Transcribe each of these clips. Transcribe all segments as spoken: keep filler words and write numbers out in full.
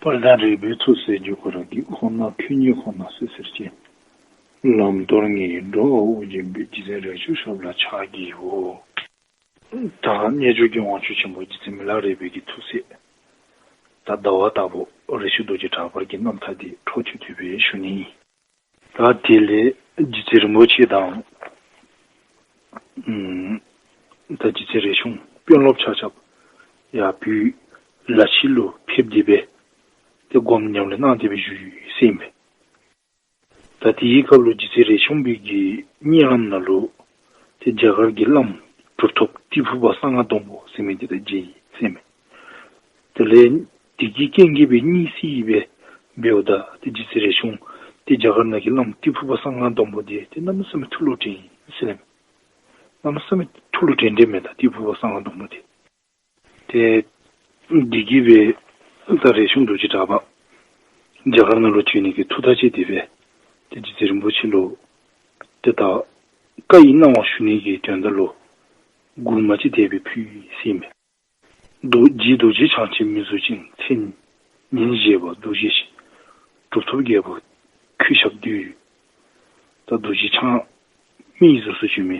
དཔལ་ལྡན་རས་པའི་ཐུགས་སྲས་འཇུག་པར་བགྱི། ཁོ་ན་ཁྱོད་ཉིད་ཁོ་ན་བསད་ཟེར་ཅིང་། ལམ་སྟོར་ངེས་འགྲོ་དབུགས་འབྱིན་པའི། རྗེ་བཙུན་རས་ཆུང་ཞབས་ལ་ཕྱག་བགྱིའོ། ད་རྣལ་འབྱོར་གྱི་དབང་ཕྱུག་ཆེན་པོ་རྗེ་བཙུན་མི་ལ་རས་པའི་གི་ཐུགས་སྲས། ད་ཟླ་བ་དྭགས་པོ་རས་ཆུང་རྡོ་རྗེ་གྲགས་པ་གི་རྣམ་ཐར་འདི་འཕྲོ་མཐུད་དེ་སྦེ་ཞུ་ནི། ད་དེ་ལས་རྗེ་བཙུན་རིན་པོ་ཆེ་དང་ཨམ་ད་རྗེ་བཙུན་རས་ཆུང་དཔོན་སློབ་ཆ་ཁྱབ་ཡར་བོད་ལ་ཕྱི་ལུ་ཕེབས་ཏེ་སྦེ་ཏེ་སྒོམ་ཉམས་ལེན་གནང་སྟེ་སྦེ་བཞུགས་ཡོད་ཟེར་ཨིན་པས། ད་དེའི་སྐབས་ལུ་རྗེ་བཙུན་རས་ཆུང་པའི་གི་གཉིད་ལམ་ནང་ལུ་ཏེ་རྒྱ་གར་གྱི་བླམ་གྲུབ་ཐོབ་ཏི་ཕུ་པ་གསང་སྔགས་སྡོང་པོ་ཟེར་མི་འདི་དང་མཇལ་ཡི་ཟེར་མས། དེ་ལས་དེ་གི་རྐྱེན་གྱིས་སྦེ་གཉིད་སད་སྦེ་འབདཝ་ད་ཏེ་རྗེ་བཙུན་རས་ཆུང་ཏེ་རྒྱ་གར་ནང་གི་བླམ་ཏི་ཕུ་པ་གསང་སྔགས་སྡོང་པོ་འདི་ཏེ་གནམ་མེད་ས་མེད་ཐུགས་ལུ་དྲན་ཡི་ཟེར་མས། གནམ་མེད་ས་མེད་ཐུགས་ལུ་དྲན་དྲན་མས། ད་ཏི་ཕུ་པ་གསང་སྔགས་སྡོང་པོ་འདི། ཏེ་དེ་གིས་སྦེ་ད་རས་ཆུང་རྡོ་རྗེ་གྲགས་པ་རྒྱ་གར་ནང་ལུ་བྱོན་ནི་གི་ཐུགས་ཐག་བཅད་དེ་སྦེ་ཏེ་རྗེ་བཙུན་རིན་པོ་ཆེ་ལུ་ཏེ་ད་བཀའ་ཡི་གནང་བ་ཞུ་ནི་གི་དོན་དག་ལུ་མགུར་མ་ཅིག་དེ་སྦེ་ཕུལ་ཡི་ཟེར་ཨིན་པས། རྡོ་རྗེ་རྡོ་རྗེ་འཆང་ཆེན་མི་གཟུགས་ཅན། མཚན་ཉིད་བཞད་པ་རྡོ་རྗེ་ཞེས། གྲུབ་ཐོབ་རྒྱལ་པོ་ཁྱོད་ཞབས་འདུད། ད་རྡོ་རྗེ་འཆང་མིའི་གཟུགས་སུ་བྱོན་མི་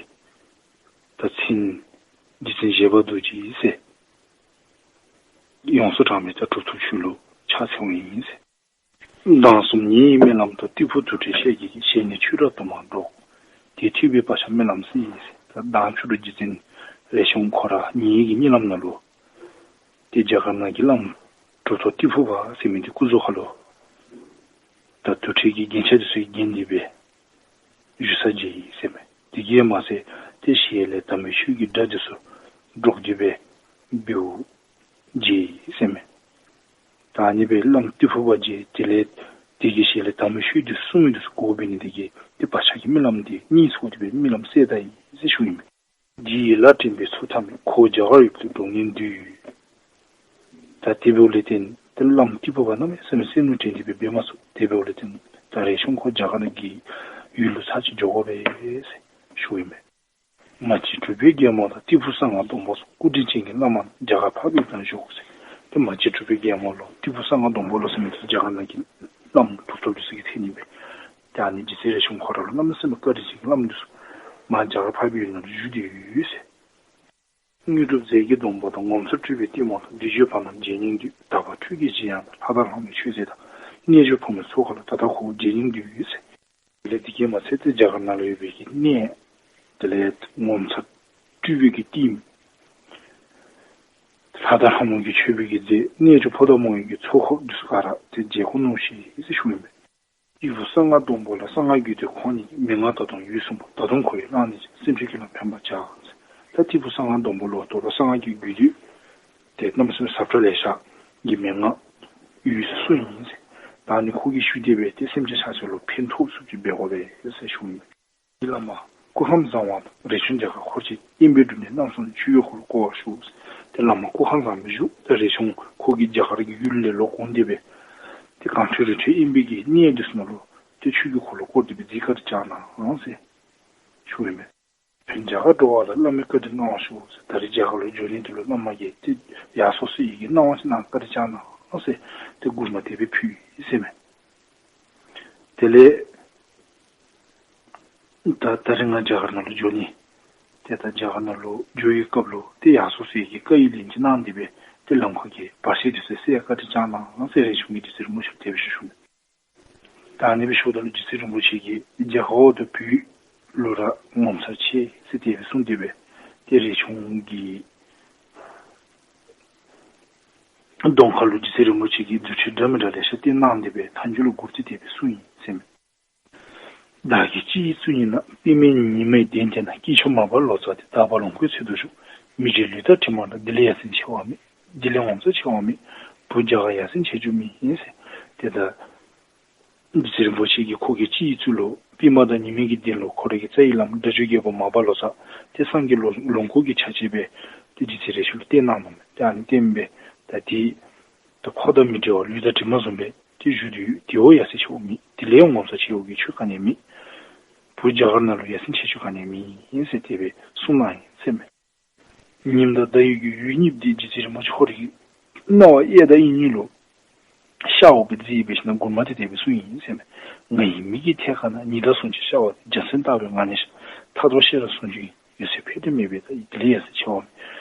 ད་མཚན་རྗེ་བཙུན་བཞད་པ་རྡོ་རྗེ་ཟེར་ཡོངས་སུ་གྲགས་མི་ད་གྲུབ་ཐོབ་ཁྱོད་ལུ་ཕྱག་འཚལཝ་ཨིན་ཟེར། མདང་གསུམ་ཉིད་ཡི་སྨོན་ལམ་དང་། ཏི་ཕུ་དུར་ཁྲོད་ཤེལ་གྱི་གི། ཞལ་ནས་ཆུ་རགས་དུ་མ་སྒྲོག། དེ་ཐོས་པས་བག་ཆགས་སྨོན་ལམ་སད་ཟེར། ད་མདང་ཕྱི་རུ་རྗེ་བཙུན་རས་ཆུང་ཁོ་ར་ཉིད་ཀྱི་གཉིད་ལམ་ནང་ལུ་ཏེ་རྒྱ་གར་ནང་གི་བླམ་གྲུབ་ཐོབ་ཏི་ཕུ་པ་ཟེར་མི་འདི་སྐུ་གཟུགས་ཁ་ལུ་ད་དུར་ཁྲོད་ཀྱི་རྒྱན་ཆ་འདི་ཚུ་གིས་བརྒྱན་ཏེ་སྦེ་བཞུགས་ས་མཇལ་ཡི་ཟེར་མས། དེ་གིས་མ་ཚད་ཏེ་ཞལ་ལས་དམ་པའི་ཆོས་ཀྱི་སྒྲ་འདི་ཚུ་སྒྲོག་སྟེ་སྦེ་འབདཝ་མཇལ་ཡི་ཟེར་མས། ད་ཨ་ནི་སྦེ་བླམ་ཏི་ཕུ་པ་མཇལ། དེ་ལས་དེ་གི་ཞལ་ལས་དམ་པའི་ཆོས་འདི་གསུང་མི་འདི་ཚུ་གོ་འབད་ནི་དེ་གིས་ཏེ་བག་ཆགས་ཀྱི་རྨི་ལམ་འདི་གཉིད་སད་དེ་སྦེ་རྨི་ལམ་སད་ད་ཡི་ཟེར་ཞུཝ་ཨིན་མས། འདི་ཡི་ལྷ་འདྲེན་པའི་ཚོགས་ཐ་མལ། ཁོ་བོ་རྒྱ་གར་ཡུལ་དུ་འགྲོ་ངེས་འདུག། ད་དེ་འབདཝ་ལས་བརྟེན་ཏེ་བླམ་ཏི་ཕུ་པ་གནམ་མེད་ས་མེད་སེམས་ལུ་དྲན་ཏེ་སྦེ་འབད་མ་ཚུགས། དེ་འབདཝ་ལས་བརྟེན་ད་རས་ཆུང་ཁོ་རྒྱ་གར་གྱི་ཡུལ་ལུ་ཚར་གཅིག་འགྱོ་དགོ་པས་ཟེར་ཞུཝ་ཨིན་མས། མ་གཅིག་གྲུབ་པའི་རྒྱལ་མོ་དང་། ཏི་ཕུ་གསང་སྔགས་སྡོང་པོ་སོགས། སྐུ་དྲིན་ཅན་གྱི་བླ་མ་རྣམས། རྒྱ་གར་འཕགས་པའི་ཡུལ་ན་བཞུགས་ཟེར། ཏེ་མ་གཅིག་གྲུབ་པའི་རྒྱལ་མོ་ལུ་ཏི་ཕུ་གསང་སྔགས་སྡོང་པོ་ལུ་ཟེར་མི་འདི་རྒྱ་གར་ནང་གི་བླམ་གྲུབ་ཐོབ་འདི་ཚུ་གི་མཚན་ཨིན་པས། ཏེ་ཨ་ནི་རྗེ་བཙུན་རས་ཆུང་ཁོ་ར་ལུ་གནམ་མེད་ས་མེད་བཀའ་དྲིན་ཅན་གྱི་བླམ་འདི་ཚུ་མར་རྒྱ་གར་འཕགས་པའི་ཡུལ་ནང་ལུ་བཞུགས་ཏེ་ཡོད་ཟེར། དངོས་གྲུབ་རྫས་ཀྱི་སྡོང་པོ་དང་། ངོ་མཚར་སྤྲུལ་པའི་ལྟད་མོ་དང་། བདུད་གཅོད་བ་རྣམས་མཇལ་ཉིད་འདུག། དག་པ་ཁྲུས་ཀྱི་བཞེས་དབྱངས་དང་། ལྷ་དང་ལྷ་མོའི་མཆོད་རྫས་དང་། རྣལ་འབྱོར་ཕོ་མོའི་ཚོགས་ཁ་ལ། ད་ལྟ་ཁོ་བོ་མཇལ་ཉིད་འདུག་ཟེར། དེ་ལས་དེ་གིས་མ་ཚད་ཏེ་རྒྱ་གར་ནང་ལུ་ཡོད་པའི་གི་གནས་དེ་ལས་ངོ་མཚར་སྤྲུལ་པའི་གི་ལྟདམོ། ལྷ་དང་ལྷ་མོ་གིས་མཆོད་པའི་གི་རྫས། རྣལ་འབྱོར་ཕོ་དང་མོ་ཡི་གི་ཚོགས་འཁོར་འདི་ཚུ་ག་ར་ཏེ་མཇལ་དགོ་མནོ་ཞིན་ཟེར་ཞུཝ་ཨིན་པས། ཏི་ཕུ་གསང་སྔགས་སྡོང་པོ་ལ། གསང་སྔགས་རྒྱུད་སྡེ་ཁོང་ཉིད་ཀྱི། མན་ངག་མདའ་དང་ཡུལ་གསུམ་པོ། མདའ་དང་ཁོ་བོས་བླངས་ནས་ཀྱང་། སེམས་ཅན་ཀུན་ལ་ཕན་པར་བྱ། ད་ཏི་ཕུ་གསང་སྔགས་སྡོང་པོ་ལུ་ད་ལྟོ་གསང་སྔགས་ཀྱི་རྒྱུད་སྡེ་ཏེ་གནམ་མེད་ས་མེད་ཟབ་དྲགས་ལེ་ཤ་གི་མན་ངག་ཡུལ་གསུམ་ཨིན་ཟེར། ད་ཨ་ནི་ཁོ་གིས་ཞུ་སྟེ་སྦེ་ཏེ་སེམས་ཅན་ཆ་ཁྱབ་ལུ་ཕན་ཐོགས་ཚུགསཔ་ཅིག་འབད་དགོ་པས་ཟེར་ཞུཝ་ཨིན་པས། བླ་མ་སྐུ་ཁམས་བཟང་བ་དང་། རས་ཆུང་རྒྱ་གར་འཁོར་བཅས་དབེན་པར་བསྒྲུབས་ནས། རྣམ་གསུམ་ཆོས་ཀྱི་འཁོར་ལོ་བསྐོར་བར་ཤོག་ཟེར། ཏེ་བླ་མ་སྐུ་ཁམས་བཟང་པོ་བཞུགས། ཏེ་རས་ཆུང་ཁོ་གིས་རྒྱ་གར་གྱི་ཡུལ་ལས་ལོག་འོང་སྟེ་སྦེ་ཏེ་གངས་ཁྲོད་རི་ཁྲོད་དབེན་པའི་གི་གནས་འདི་ཚུ་ནང་ལུ་ཏེ་ཆོས་ཀྱི་འཁོར་ལོ་བསྐོར་ཏེ་སྦེ་གཟིགས་བཀའ་དྲིན་བསྐྱང་གནང་ཟེར་ཞུཝ་ཨིན་པས། ཕན་རྒྱ་གར་འགྲོ་བ་ལ། བླ་མའི་བཀའ་དྲིན་གནང་བར་ཤོག་ཟེར། ད་རིས་རྒྱ་གར་ལུ་འགྱོ་ནི་འདི་ལུ་བླ་མ་གིས་ཏེ་ཡར་སོ་སོ་ཡི་གི་གནང་བ་ཅིག་གནང་བཀའ་དྲིན་བསྐྱང་གནང་ཟེར་ཏེ་མགུར་མ་དེ་སྦེ་ཕུལ་ཡི་ཟེར་མས། དེ་ལས་ད་ད་རིས་ང་རྒྱ་གར་ནང་ལུ་འགྱོ་ནི། ཏེ་ད་རྒྱ་གར་ནང་ལུ་འགྱོ་བའི་སྐབས་ལུ་ཏེ་ཡར་སོ་སོ་ཡི་གི་བཀའ་ཡི་ལན་ཅིག་གནང་སྟེ་སྦེ་ཏེ་ལམ་ཁ་གི་བར་ཆད་འདི་ཚུ་སེལ་བཀའ་དྲིན་བསྐྱང་གནང་ཟེར་རས་ཆུང་གིས་རྗེ་བཙུན་རིན་པོ་ཆེ་ལུ་དེ་སྦེ་ཞུ་ཞུཝ་མས། ད་ཨ་ནི་སྦེ་ཞུཝ་ད་ལུ་རྗེ་བཙུན་རིན་པོ་ཆེ་གིས་རྒྱ་གར་འོག་ཏུ་བོད་ལུ་ར་ངོ་མཚར་ཆེ་ཟེར་དེ་སྦེ་གསུངས་ཏེ་སྦེ་ཏེ་རས་ཆུང་གི་གདོང་ཁ་ལུ་རྗེ་བཙུན་རིན་པོ་ཆེ་གིས་རྫུ་འཕྲུལ་འདྲ་མི་འདྲ་ལེ་ཤ་སྟོན་གནང་སྟེ་སྦེ་མཐའ་མཇུག་ལུ་མགུར་ཅིག་དེ་སྦེ་གསུངས་ཡི་ཟེར་མས། བདག་གི་སྤྱི་ཡི་གཙུག་ཉིད་ན། པདྨའི་ཉི་མའི་གདན་དེ་ན། སྐྱེས་མཆོག་མར་པ་ལོ་ཙཱ་དེ། དག་པ་ལོངས་སྐུའི་ཚལ་དུ་བཞུགས། མི་འབྲལ་ལུས་དང་གྲིབ་མ་དང་། འདི་ལས་ཡ་མཚན་ཆེ་བ་མེད། འདི་ལས་ངོ་མཚར་ཆེ་བ་མེད། བུ་རྒྱ་གར་ཡ་མཚན་ཆེ་བཅུག་མི་ཨིན་ཟེར། ཏེ་ད་རྗེ་བཙུན་རིན་པོ་ཆེ་གིས་ཁོ་གི་སྤྱི་ཡི་གཙུག་ལུ་པདྨ་དང་ཉི་མའི་གི་གདན་ལུ་ཁོ་རའི་གི་རྩ་བའི་བླམ་སྒྲ་སྒྱུར་རྒྱལ་པོ་མར་པ་ལོ་ཙཱ་ཏེ་སངས་རྒྱས་ལོ་ལོངས་སྐུ་གི་ཆ་བྱད་སྦེ་ཏེ་རྗེ་བཙུན་རས་ཆུང་ལུ་བསྟན་གནང་ནུག་མས། ཏེ་ཨ་ནི་བསྟན་སྦེ་ད་དེ་ད་ཁོ་དང་མི་འབྲལ་བར་ལུས་དང་གྲིབ་མ་བཟུམ་སྦེ་ཏེ་བཞུགས་ཏེ་ཡོད། དེ་བ་ཡ་མཚན་ཆེ་བ་མེད། དེ་ལས་ཡང་ངོ་མཚར་ཆེ་བའི་གི་ཆོས་ག་ནི་ཡང་མེད། བུ་རྒྱ་གར་ནང་ལུ་ཡ་མཚན་ཆེ་ཆོས་ག་ནི་ཡང་མེད་ཟེར་དེ་སྦེ་གསུངས་གནང་ཡི་ཟེར་མས། ཉིམ་དང་ཟླ་འོད་ཀྱི་འོད་གཉིས་འདི། རྗེ་བཙུན་རིན་པོ་ཆེ་ཁོ་རའི་གི་རྣ་བ་གཡས་དང་གཡོན་གཉིས་ལུ་ ཤཝ་གིས་བརྫིས་འབད་ཞིནམ་མགུར་མ་འདི་དེ་སྦེ་གསུངས་ཡི་ཟེར་མས། ང་ཡི་མིག་གི་ཐད་ཁ་ན། ཉི་ཟླ་ཟུང་གཅིག་ཤར་བ་དེ། འཇའ་ཚོན་ལྟ་བུའི་ངང་ནས་ཤར། མཐའ་རྟགས་ཤེས་རབ་ཟུང་འཇུག་ཡིན། འོད་གསལ་ཕལ་དུ་མེད་པའི་མཐའ། དེ་ལས་ཡང་སྲིད་ཆེ་བ་མེད།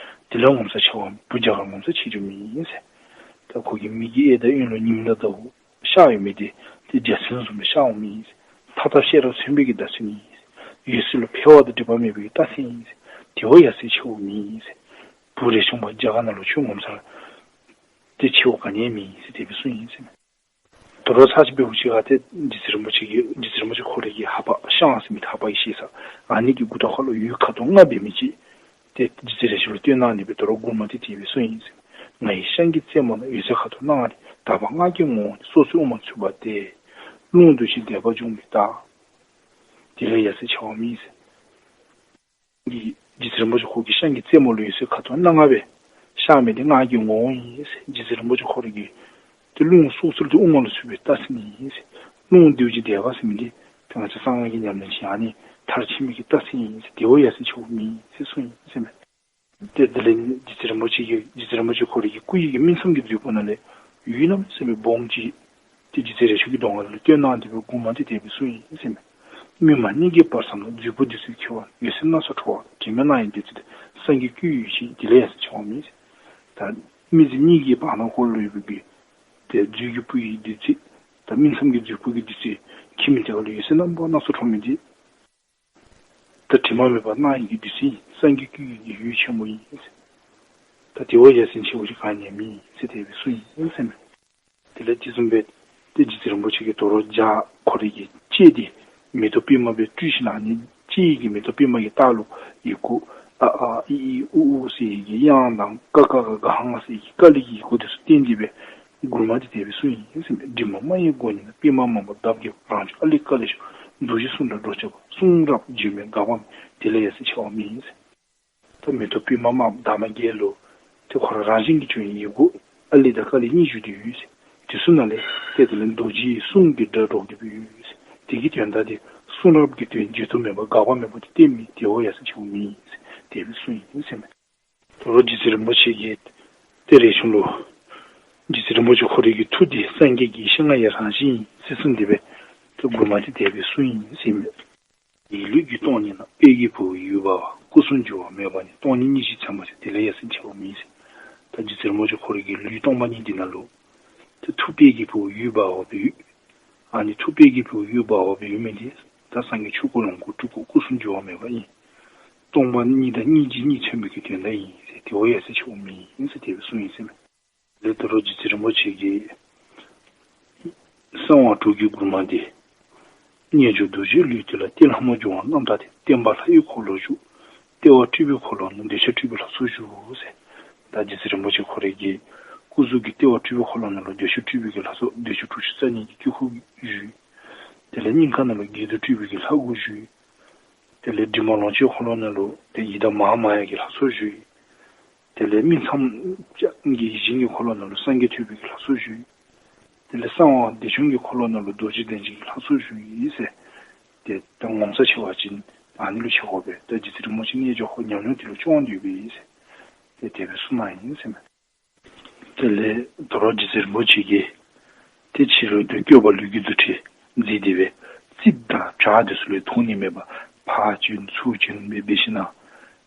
དེ་ལས་ངོ་མཚར་ཆེ་བ་མེད། བུ་རྒྱ་གར་ངོ་མཚར་ཆེ་རྒྱུ་མེད་ཟེར། ད་ཁོ་གི་མིག་གི་གཡས་དང་གཡོན་ལུ་ཉིམ་དང་ཟླཝ་ཤར་ཡོད་མི་དེ་ཏེ་འཇའ་ཚོན་བཟུམ་སྦེ་ཤརཝ་མེད་ཟེར། མཐའ་རྟགས་ཤེས་རབ་མཚོན་པའི་གི་བརྡ་མཚོན་ཡིན་ཟེར། འོད་གསལ་ལུ་འཕེལ་བ་དང་འགྲིབ་པ་མེད་པའི་གི་རྟགས་མཚན་ཡིན་ཟེར། དེ་བ་ཡང་སྲིད་ཆེ་བ་མེད་ཟེར། བུ་རས་ཆུང་པ་རྒྱ་གར་ནང་ལུ་ཁྱོད་ངོ་མཚར་ཏེ་ཆེ་བ་ག་ནི་ཡང་མེད་ཟེར་དེ་སྦེ་གསུངས་ཡི་ཟེར་མས། དོ་རུང་ཚར་གཅིག་འབདཝ་ཅིག་ཁར་ཏེ་རྗེ་བཙུན་རིན་པོ་ཆེ་གིས་རྗེ་བཙུན་རིན་པོ་ཆེ་ཁོ་རའི་གི་ཧ་པ་ཤངས་ཟེར་མི་ཧ་པ་གི་ཞེ་ས་ཨ་ནི་གི་མགུ་ཏོ་ཁ་ལུ་འོད་ཁ་དོག་ལྔ་འབད་མི་ཅིག་ཏེ་རྗེ་བཙུན་རས་ཆུང་ལུ་སྟོན་གནང་ནི་སྦེ་དོ་རུང་མགུར་མ་འདི་དེ་སྦེ་གསུངས་ཡི་ཟེར་མས། ང་ཡི་ཤངས་ཀྱི་རྩེ་མོ་ན། འོད་ཟེར་ཁ་དོག་སྣ་ལྔ་དེ། དག་པ་སྔགས་ཀྱི་ངོ་བོ་ནི། སྲོག་རྩོལ་དབུ་མ་འཚུབ་པ་དེ། རླུང་རྡོ་རྗེ་འདེགས་པ་འབྱུང་བའི་རྟགས། དེ་ལས་ཡང་སྲིད་ཆེ་བ་མེད་ཟེར། གི་རྗེ་བཙུན་རིན་པོ་ཆེ་ཁོ་གི་ཤངས་ཀྱི་རྩེ་མོ་ལུ་འོད་ཟེར་ཁ་དོག་སྣ་ལྔ་སྦེ་ཤར་མི་དེ་སྔགས་ཀྱི་ངོ་བོ་ཨིན་ཟེར། རྗེ་བཙུན་རིན་པོ་ཆེ་ཁོ་རའི་གི་ཏེ་རླུང་སྲོག་རྩོལ་དེ་དབུ་མ་ལུ་ཚུད་པའི་རྟགས་མཚན་ཨིན་ཟེར། རླུང་རྡོ་རྗེ་འདེགས་པ་ཟེར་མི་དེ་ཏེ་ང་བཅས་གསང་སྔགས་ཀྱི་ཉམས་ལེན་ཅིག་ཨ་ནི་མཐར་ཕྱིན་མི་གི་རྟགས་མཚན་ཨིན་ཟེར། དེ་བ་ཡང་སྲིད་ཆེ་བ་མེད་ཟེར་གསུངས་ཡི་ཟེར་མས། ཏེ་དེ་ལས་རྗེ་བཙུན་རིན་པོ་ཆེ་གི་རྗེ་བཙུན་རིན་པོ་ཆེ་ཁོ་རའི་གི་སྐུ་ཡི་གི་སྨིན་མཚམས་ཀྱི་མཛོད་སྤུ་ནང་ལས་འོད་རྣམ་གསལ་བའི་སྦོམ་ཅིག་ཏེ་རྗེ་བཙུན་རས་ཆུང་གི་གདོང་ཁ་ལུ་སྟོན་གནང་སྟེ་སྦེ་མགུར་མ་འདི་དེ་སྦེ་གསུངས་ཡི་ཟེར་མས། མི་མ་གཉིས་ཀྱི་བར་མཚམས་ན། མཛོད་སྤུ་བདུད་རྩིས་ཁེངས་པ་ན། འོད་ཟེར་སྣ་ཚོགས་འཕྲོ་བ་དང་། དྲི་མེད་སྣང་བའི་བདུད་རྩི་དེ། སངས་རྒྱས་སྐུ་ཡི་འོད་ཅན་ཡིན། དེ་ལས་ཡང་སྲིད་ཆེ་བ་མེད་ཟེར། ད་མི་ཚེ་གཉིས་ཀྱི་བར་ན་ཁོ་ལུ་ཡོད་པའི་གི་ཏེ་མཛོད་ཀྱི་སྤུ་ཡི་བདུད་རྩི་དང་སྨིན་མཚམས་ཀྱི་མཛོད་སྤུ་གི་བདུད་རྩི་ཁེངས་མི་དེ་ཁ་ལུ་འོད་ཟེར་རྣམ་པ་སྣ་ཚོགས་འཕྲོ་མི་དེ་ད་དྲི་མ་མེད་པ་སྣང་བའི་གི་བདུད་རྩི་ཨིན། སངས་རྒྱས་སྐུ་ཡི་གི་འོད་ཆེན་པོ་ཨིན་ཟེར། ད་དེ་བ་ཡང་སྲིད་ཆེ་བ་ཅིག་ག་ནི་ཡང་མེད་ཟེར་དེ་སྦེ་གསུངས་ཡི་ཟེར་མས། དེ་ལས་དེ་བཟུམ་སྦེ་ཏེ་རྗེ་བཙུན་རིན་པོ་ཆེ་གིས་དོ་རུང་རྒྱ་ཁོ་རའི་གི་ལྕེ་འདི་མེ་ཏོག་པདྨ་སྦེ་སྤྲུལ་ཞིནམ་ལས་ཨ་ནི་ལྕེ་ཡི་གི་མེ་ཏོག་པདྨ་གི་ལྟག་ལུ་ཡི་གུ་ཨ་ཨ་ཨི་ཨི་ཨུ་ཨུ་ཟེར་བའི་གི་དབྱངས་དང་ཀ་ཁ་ག་གྷ་ང་ཟེར་བའི་གི་ཀཱ་ལི་གི་ཡི་གུ་དེ་ཚུ་བསྟན་ཏེ་སྦེ་མགུར་མ་འདི་དེ་སྦེ་གསུངས་ཡི་ཟེར་མས། དྲི་མ་མ་ཡིན་སྒོ་ཉིད་ན། པདྨ་དམར་པོ་འདབ་བརྒྱད་པ། རང་བྱུང་ཨ་ལི་ཀཱ་ལི་ཤོག། རྡོ་རྗེ་གསུང་རབ་སྒྲོག་བྱེད་པ། གསུང་རབ་བརྗོད་མེད་འགག་པ་མེད། དེ་ལས་ཡང་སྲིད་ཆེ་བ་མེད་ཟེར། ད་མེ་ཏོག་པདྨ་དམར་པོ་འདབ་མ་བརྒྱད་ལུ་ཏེ་ཁོ་ར་རང་བཞིན་གྱིས་བྱུང་བའི་ཡི་གུ་ཨ་ལི་དང་ཀཱ་ལི་གཉིས་བཞུགས་ཏེ་ཡོད་ཟེར། དེ་ཚུ་ནང་ལས་ཏེ་དེ་ལས་རྡོ་རྗེའི་གསུང་གི་སྒྲ་སྒྲོག་སྟེ་སྦེ་ཡོད་ཟེར། དེ་གི་དོན་དག་དེ་གསུང་རབ་ཀྱི་དོན་བརྗོད་དུ་མེད་པ་འགག་པ་མེད་པ་དེ་བསྟན་མི་དེ་བ་ཡང་སྲིད་ཆེ་བ་མེད་ཟེར་དེ་སྦེ་གསུངས་ཡི་ཟེར་མས། དོ་རུང་རྗེ་བཙུན་རིན་པོ་ཆེ་གིས་ཏེ་རས་ཆུང་ལུ་རྗེ་བཙུན་རིན་པོ་ཆེ་ཁོ་རའི་གི་ཐུགས་འདི་སངས་རྒྱས་ཀྱི་ཡེ་ཤེས་ལྔ་ཡི་རང་བཞིན་ཨིན་ཟེར་གསུངས་ཏེ་སྦེ་ཏེ་མགུར་མ་འདི་དེ་སྦེ་གསུངས་ཡི་ཟེར་མས། ཡིད་ལུས་ཀྱི་སྟོང་ཉིད་ན། དཔལ་གྱི་ཕུར་བུས་འོད་འབར་བ། སྐུ་གསུམ་འགྱུར་བ་མེད་པ་ཉིད། སྟོང་ཉིད་སྙིང་རྗེ་མཚན་མ་ཟེར། དེ་ལས་ཡང་སྲིད་ཆེ་བ་མེད་ཟེར། ད་རྗེ་བཙུན་རིན་པོ་ཆེ་ཁོ་རའི་གི་ལུས་སྟོང་པ་ཉིད་འདི་ནང་ལུ་ཏེ་ཐུགས་དཔལ་གྱི་ཕུར་བུས་འོད་འབར་བ་སྦེ་ཡོད། ཨ་ནི་ཐུགས་དཔལ་གྱི་ཕུར་བུས་འོད་འབར་བ་སྦེ་ཡོད་མི་འདི་ད་སངས་རྒྱས་ཆོས་སྐུ་ལོངས་སྐུ་སྤྲུལ་སྐུ་སྐུ་གསུམ་འགྱུར་བ་མེད་པ་ཨིན། སྟོང་པ་ཉིད་དང་སྙིང་རྗེ་གཉིས་མཚོན་པའི་གི་དོན་དག་ཨིན་ཟེར། དེ་བ་ཡང་སྲིད་ཆེ་བ་མེད་ཟེར་དེ་སྦེ་གསུངས་ཡི་ཟེར་མས། དེ་ལས་དོ་རུང་རྗེ་བཙུན་རིན་པོ་ཆེ་གིས་གསང་བ་དྲུག་གི་མགུར་མ་འདི། རྣལ་འབྱོར་རྡོ་རྗེའི་ལུས་འདི་ལ། ཏེ་ལྷ་མོ་འབྱུང་བ་རྣམ་དག་སྟེ། བརྟན་པ་ལྷ་ཡི་འཁོར་ལོ་བཞུགས། ལྟེ་བ་སྤྲུལ་པའི་འཁོར་ལོ་ན། འདོད་ཆགས་སྤྲུལ་པའི་ལྷ་ཚོགས་བཞུགས་ཟེར། ད་རྗེ་བཙུན་རིན་པོ་ཆེ་ཁོ་རའི་གི་སྐུ་གཟུགས་ཀྱི་ལྟེ་བ་སྤྲུལ་པའི་འཁོར་ལོ་ནང་ལུ་འདོད་ཆགས་སྤྲུལ་པའི་གི་ལྷ་ཚོགས་འདོད་ཆགས་དྲུག་ཅུ་རྩ་གཉིས་ཀྱི་དཀྱིལ་འཁོར་བཞུགས། དེ་ལས་སྙིང་ཁ་ནང་ལུ་བརྒྱད་དུ་སྤྲུལ་པའི་གི་ལྷ་དགུ་བཞུགས། དེ་ལས་དྲི་མ་ལོངས་སྤྱོད་འཁོར་ལོ་ནང་ལུ་ཏེ་ཡི་དམ་མ་ཧཱ་མ་ཡ་གི་ལྷ་ཚོགས་བཞུགས། དེ་ལས་སྨིན་མཚམས་ཀྱི་ཡིད་བཞིན་གྱི་འཁོར་ལོ་ནང་ལུ་སངས་རྒྱས་ཐོད་པའི་གི་ལྷ་ཚོགས་བཞུགས། དེ་ལས་གསང་བ་བདེ་མཆོག་གི་འཁོར་ལོ་ནང་ལུ་རྡོ་རྗེ་གདན་བཞི་གི་ལྷ་ཚོགས་བཞུགས་ཡི་ཟེར། ཏེ་ད་ངོ་མཚར་ཆེ་བ་ཅིག་ཨ་ནི་ལུ་ཆགས་དགོ་པས། ད་རྗེ་བཙུན་རིན་པོ་ཆེ་རྣལ་འབྱོར་ཁོ་ཉམས་མྱོང་དེ་ལུ་སྐྱོང་སྡོད་པས་ཟེར། ཏེ་དེ་སྦེ་གསུངས་གནང་ཡི་ཟེར་མས། དེ་ལས་དོ་རུང་རྗེ་བཙུན་རིན་པོ་ཆེ་གིས་ཏེ་ཕྱི་རོལ་དུ་སྐྱོབ་པ་ལུས་ཀྱི་རྫུ་འཕྲུལ་མཛད་དེ་སྦེ་རྩིབས་དང་བྱག་དེ་ཚུ་ལས་མཐོང་ནི་མེད་པར་ཕར་བྱོན་ཚུར་བྱོན་སྦེ་འབད་ཞིནམ་ལས་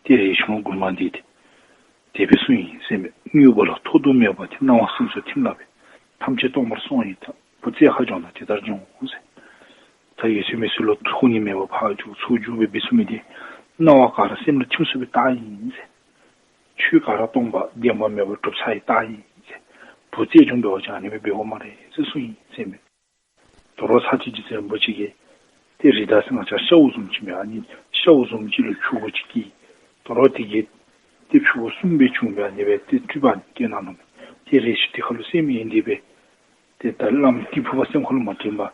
ཏེ་རས་ཆུང་མགུར་མ་འདི་དེ་སྦེ་གསུངས་ཡི་ཟེར་མས། དངོས་པོ་ལ་ཐོགས་རྡུགས་མེད་པ་དེ། སྣང་བ་སེམས་སུ་ཐིམ་ལ་སྦེ། ཐམས་ཅད་སྟོང་པར་སོང་བའི་མཐའ། བུ་བཙས་ཁ་སྦྱོང་དང་དེ་ལྟར་སྦྱོངས་ཟེར། ད་འོད་གསལ་མི་གསལ་ལུ་ཐོགས་ནི་མེད་པར་ཕར་རྒྱུག་ཚུར་རྒྱུག་སྦེ་འབད་ཚུགས་མི་དེ་སྣང་བ་ག་ར་སེམས་ལུ་ཐིམ་ཚུགས་པའི་རྟགས་ཨིན་ཟེར། ཆོས་ག་ར་སྟོང་པ་བདེན་པ་མེད་པར་གྲུབ་ཚར་བའི་རྟགས་ཨིན་ཟེར། བུ་བཙས་སྦྱོང་འབད་བ་ཅིན་ཨ་ནི་སྦེ་འབད་དགོ་སྨ་རེ་ཟེར་གསུངས་ཡི་ཟེར་མས། དོ་རུང་ཚར་གཅིག་རྗེ་བཙུན་རིན་པོ་ཆེ་གིས་ཏེ་རི་དྭགས་ཟེར་ང་བཅས་ཤཝ་བཟུམ་ཅིག་མས། ཨ་ནི་ཤཝ་བཟུམ་ཅིག་ལུ་ཕྱུ་གུ་ཅིག་སྐྱེས། དོ་རུང་དེ་གིས་ཏེ་ཕྱུ་གུ་གསུམ་སྦེ་བྱུང་སྦེ་ཨ་ནི་སྦེ་ཏེ་སྤྲུལ་པ་སྟོན་གནང་ནུག། ཏེ་རས་ཆུང་དེ་ཁ་ལུ་སེམས་ཡེངས་ཏེ་སྦེ་ཏེ་ད་བླམ་ཏི་ཕུ་པ་སེམས་ཁ་ལུ་མ་དྲན་པར་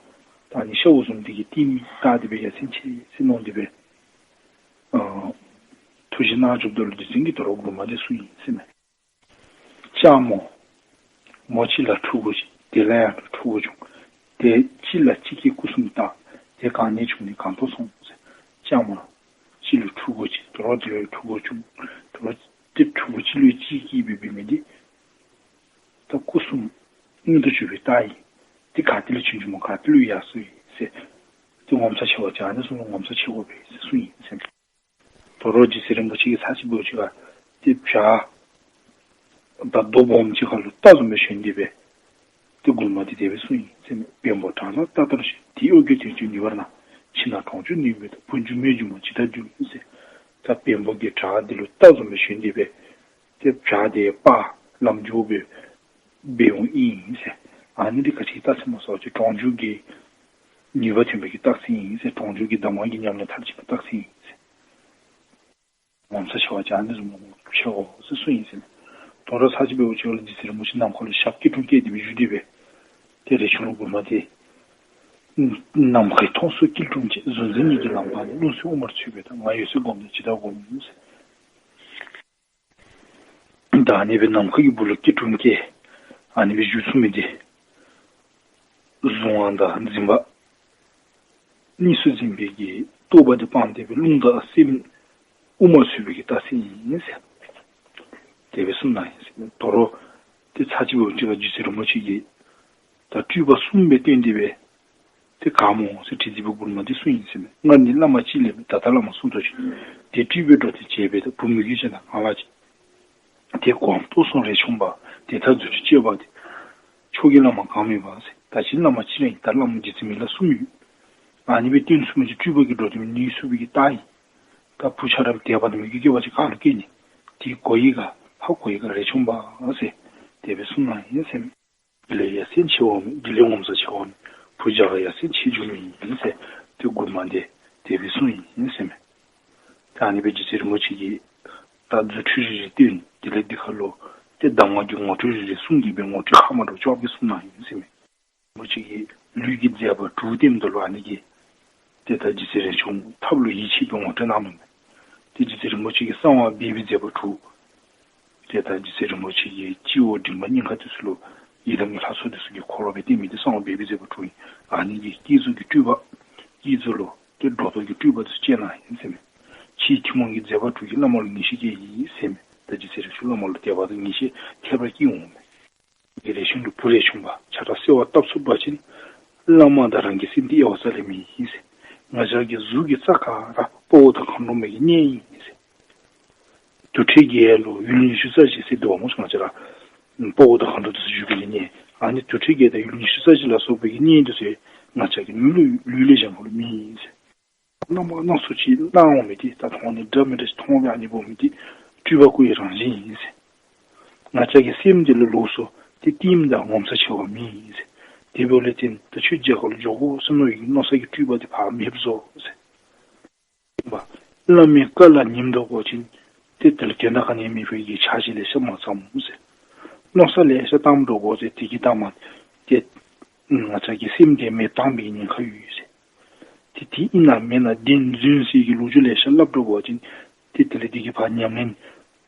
ད་ཨ་ནི་ཤཝ་བཟུམ་དེ་གི་ཏིང་ངེ་འཛིན་དེ་སྦེ་ཡ་མཚན་ཆེ་ཟེར་མནོ་སྟེ་སྦེ་ཨ་ཐུགས་བཞེད་གནང་བཅུགཔ་ད་ལུ་རྗེ་བཙུན་གྱིས་དོ་རུང་མགུར་མ་འདི་གསུངས་ཡི་ཟེར་མས། ལྕགས་མོ། མོ་གཅིག་ལ་ཕྲུ་གུ་གཅིག། དེ་ལ་ཡང་ཕྲུ་གུ་བྱུང་། དེ་གཅིག་ལ་གཅིག་གིས་སྐུ་གསུམ་བཏགས། དེ་གང་ནས་བྱུང་ནས་གང་དུ་སོང་ཟེར། ལྕགས་མོ་གཅིག་ལུ་ཕྲུ་གུ་གཅིག། དོ་རུང་དེ་ལུ་ཕྲུ་གུ་བྱུང་། དོ་རུང་དེ་ཕྲུ་གུ་གཅིག་ལུ་གཅིག་སྐྱེས་སྦེ་འབད་མི་དེ་ད་སྐུ་གསུམ་ མངོན་དུ་གྱུར་པའི་རྟགས་ཨིན། ཏེ་ག་ཏེ་ལས་བྱུང་བྱུངམ་ག་ཏེ་ལུ་ཡར་སོ་ཡི་ཟེར། ཏེ་ངོ་མཚར་ཆེ་བ་ཅིག་ཨ་ནི་བཟུམ་ལུ་ངོ་མཚར་ཆེ་དགོ་པས་ཟེར་གསུངས་ཡི་ཟེར་མས། དོ་རུང་རྗེ་བཙུན་རིན་པོ་ཆེ་གིས་ཚར་གཅིག་འབདཝ་ཅིག་ཁར་ཏེ་བྱག་དང་རྡོ་སྦོམ་ཅིག་ཁར་ལུ་རྟ་བཟུམ་སྦེ་ཞོན་ཏེ་སྦེ་ཏེ་མགུར་མ་འདི་དེ་སྦེ་གསུངས་ཡི་ཟེར་མས། བེམ་པོ་བྲག་ན་རྟ་ལྟར་ཞོན། དེའི་དབུ་རྒྱན་དོན་བཅུ་ནུས་པར་སྣང་། ཕྱི་ནང་གྲོང་ཆོག་ནུས་མེད་དང་། བུ་འགྱུར་མེད་འགྱུར་མ་ཇི་ལྟར་འགྱུར་ཟེར། ད་བེམ་པོ་གི་བྲག་འདི་ལུ་རྟ་བཟུམ་སྦེ་ཞོན་ཏེ་སྦེ་ཏེ་བྱག་དེ་སྤར་ལམ་འགྱོ་སྦེ་འབད་འོང་ཨིན་ཟེར། ཨ་ནི་འདི་ག་ཅི་རྟགས་ཟེར་སྨོ་ཟེར་བ་ཅིན་གྲོང་ཆོག་གི་ནུས་པ་ཐོན་པའི་གི་རྟགས་ཨིན་ཟེར། གྲོང་ཆོག་གི་གདམས་ངག་གི་ཉམས་ལེན་མཐར་ཕྱིན་པའི་རྟགས་ཨིན་ཟེར། ངོ་མཚར་ཆེ་བ་ཅིག་ཨ་ནི་བཟུམ་ཆེ་དགོ་ཟེར་གསུངས་ཡི་ཟེར་མས། དོ་རུང་ཚར་གཅིག་འབདཝ་ཅིག་ལུ་རྗེ་བཙུན་རིན་པོ་ཆེ་ནམ་མཁའ་ལུ་ཞབས་སྐྱིལ་ཀྲུང་བཀལ་ཏེ་སྦེ་བཞུགས་ཏེ་སྦེ་ཏེ་རས་ཆུང་ལུ་མགུར་མ་འདི། ནམ་མཁའི་མཐོངས་སུ་སྐྱིལ་ཀྲུང་བཅས། གཟུང་འཛིན་གཉིས་ཀྱི་ལམ་སྤངས་ནས། རླུང་སེམས་དབུ་མར་ཚུད་པའི་མཐར། ང་འོད་གསལ་བསྒོམས་ནས་ཇི་ལྟར་བསྒོམ་ཟེར། ད་ཨ་ནི་སྦེ་ནམ་མཁའ་གི་སྦུག་ལུ་སྐྱིལ་ཀྲུང་བཀལ་ཨ་ནི་སྦེ་བཞུགས་ཚུགས་མི་འདི་གཟུང་བ་དང་འཛིན་པ་གཉིས་སུ་འཛིན་པའི་གི་རྟོག་པ་འདི་སྤངས་ཏེ་སྦེ་རླུང་དང་སེམས་དབུ་མར་ཚུད་པའི་གི་རྟགས་ཨིན་ཟེར། དེ་སྦེ་གསུངས་གནང་ཡི་ཟེར། དོ་རུང་ཏེ་ཚར་གཅིག་འབདཝ་ཅིག་ཁར་རྗེ་བཙུན་རིན་པོ་ཆེ་གིས་ད་སྤྲུལ་པ་གསུམ་སྦེ་སྟོན་ཏེ་སྦེ་ཏེ་ག་སྨོ་ཟེར་དྲི་དེ་སྦེ་མགུར་མ་འདི་གསུངས་ཡི་ཟེར་མས། སྔར་ནི་བླ་མ་གཅིག་ལས་མེད། ད་ལྟ་བླ་མ་གསུམ་ཐོབ་ཅིང་། དེ་སྤྲུལ་པའི་འགྲོ་དོན་བྱེད་པའི་མཐར། བུ་མོ་གི་ཅན་དང་ང་ལ་གཅིག། དེ་གོའམ་རྟོགས་སོང་རས་ཆུང་པ། དེ་ལྟར་རྫུ་འཕྲུལ་སྤྱོད་པ་དེ། མཆོག་གི་བླ་མ་གང་མིན་པ་ཟེར། ད་ཅི་བླ་མ་གཅིག་ར་ཨིན། ད་བླ་མ་རྗེ་བཙུན་མི་ལ་གསུམ་ཡོད། ཨ་ནི་སྦེ་སྟོན་ཚུགས་མི་ཅིག་སྤྲུལ་པ་གི་འགྲོ་དོན་ནུས་ཚུགས་པའི་གི་རྟགས་ཨིན། ད་བུ་ཆ་ར་དད་པ་དང་མོས་གུས་སྐྱེ་བ་ཅིན་ག་ལུ་སྐྱེ་ནི། དེ་གོ་ཡི་ག་ཧ་གོ་ཡི་ག་རས་ཆུང་པ་ཟེར་དེ་སྦེ་གསུངས་གནང་ཡི་ཟེར་མས། དེ་ལས་ཡ་མཚན་ཆེ་བ་མེད། དེ་ལས་ངོ་མཚར་ཆེ་བ་མེད། བུ་རྒྱ་གར་ཡ་མཚན་ཆེ་འགྱུར་མི་ཡིན་ཟེར་ཏེ་མགུར་མ་འདི་དེ་སྦེ་གསུངས་ཡི་ཟེར་མས། ད་ཨ་ནི་སྦེ་རྗེ་བཙུན་རིན་པོ་ཆེ་གིས་ད་རྫུ་འཕྲུལ་རེ་རེ་སྟོན། དེ་ལས་འདི་ཁ་ལུ་ཏེ་གདམས་ངག་གི་ངོ་སྤྲོད་རེ་རེ་གསུངས་ཏེ་སྦེ་ངོ་སྤྲོད་ཧ་མ་འདྲཝ་ཅིག་སྦེ་གསུངས་གནང་ཡི་ཟེར་མས། རིན་པོ་ཆེ་གིས་ལུས་ཀྱི་མཛད་པ་དྲུག་སྟོནམ་ད་ལུ་ཨ་ནི་གི་ཏེ་ད་རྗེ་བཙུན་རས་ཆུང་ཐབས་ལུ་ཡིད་ཆེས་པའི་ངོ་སྤྲོད་གནང་ནུག་མས། ཏེ་རྗེ་བཙུན་རིན་པོ་ཆེ་གིས་གསང་བ་སྦས་པའི་མཛད་པ་དྲུག། ཏེ་ད་རྗེ་བཙུན་རིན་པོ་ཆེ་གིས་སྤྱི་བོ་མགྲིན་པ་སྙིང་ཁ་འདི་ཚུ་ལུ་ཡི་དམ་གྱི་ལྷ་ཚོགས་འདི་ཚུ་གི་འཁོར་ལོ་སྦེ་བསྟན་མི་འདི་གསང་བ་སྦས་པའི་མཛད་པ་དྲུག་ཨིན། ཨ་ནི་གིས་བསྐྱེད་རྫོགས་ཀྱི་སྤྲུལ་པ་བསྐྱེད་རྫོགས་ལུ་ཏེ་སྒྲོ་འདོགས་ཀྱི་སྤྲུལ་པ་འདི་ཚུ་བསྐྱེད་གནང་ཡི་ཟེར་མས། ཕྱིའི་ཐུན་མོང་གི་མཛད་པ་དྲུག་གིས་བླ་མ་ལུ་ངེས་ཤེས་སྐྱེས་ཡི་ཟེར་མས། ད་རྗེ་བཙུན་རས་ཆུང་བླ་མ་ལུ་དད་པ་དང་ངེས་ཤེས་ཁྱད་པར་སྐྱེས་འོང་མས། གི་རས་ཆུང་ལུ་བུ་རས་ཆུང་པ་ཆ་ར་གསོལ་བ་བཏབ་ཚུགས་པ་ཅིན་བླ་མ་དང་རང་གི་སེམས་འདི་དབྱེ་བ་རྩ་ལས་མེད་ཟེར། ང་བཅས་ཀྱི་གཟུགས་ཀྱི་རྩ་ག་ར་དཔའ་བོ་དང་མཁའ་འགྲོ་མའི་གི་གནས་ཨིན་ཟེར། དུར་ཁྲོད་བརྒྱད་ལུ་ཡུལ་ཉི་ཤུ་རྩ་བཞི་ཟེར་འདུག་པ་སྨོ། ང་བཅས་ར་དཔའ་བོ་དང་མཁའ་འགྲོ་འདི་ཚུ་བཞུགས་པའི་གི་གནས། ཨ་ནི་དུར་ཁྲོད་བརྒྱད་དང་ཡུལ་ཉི་ཤུ་རྩ་བཞི་ལ་སོགས་པའི་གི་གནས་འདི་ཚུ་ང་བཅས་ཀྱི་ལུས་ལུ་ལུས་ལས་གཞན་པ་ལུ་མེད་ཟེར། བླ་མ་སྣ་ཚོགས་ཅིག་སྣང་འོང་མི་འདི་ད་མཐོང་ནི་འདྲ་མི་འདྲ་ཅིག་མཐོང་བའི་ཨ་ནི་འབད་མི་འདི་སྤྲུལ་པ་སྐུ་ཡི་རང་བཞིན་ཨིན་ཟེར། ང་བཅས་ཀྱི་སེམས་འདི་ལུ་ལོགས་སུ་ཏེ་ལྟདམོ་དང་ངོ་མཚར་ཆེ་བ་མེད་ཟེར། དེ་འབདཝ་ལས་བརྟེན་ད་ཁྱོད་རྒྱ་གར་ལུ་འགྱོ་དགོ་ཟེར་མནོ་བའི་མནོ་བསམ་གྱི་སྤྲུལ་པ་འདི་ཕར་མེདཔ་བཟོ་ཟེར། བླ་མའི་བཀའ་ལ་ཉནམ་འདྲཝ་ཅིན་ཏེ་དེ་ལུ་དོན་དག་ག་ནི་ཡང་མེད་པའི་གི་འཆར་གཞི་ལེ་ཤ་མ་བརྩམ་ཟེར། མནོ་བསམ་ལེ་ཤ་བཏངམ་འདྲཝ་ཅིན་དེ་གིས་ད་མ་ཏེ་ང་བཅས་ཀྱི་སེམས་འདི་མེདཔ་བཏང་བའི་ཉེན་ཁ་ཡོད་ཟེར། ཏེ་དེ་ཨིན་ན་མེན་ན་བདེན་རྫུན་ཟེར་གྱི་ལོ་རྒྱུས་ལེ་ཤ་སླབ་འདྲཝ་ཅིན་ཏེ་དེ་ལས་དེ་གིས་ཕར་ཉམས་ལེན་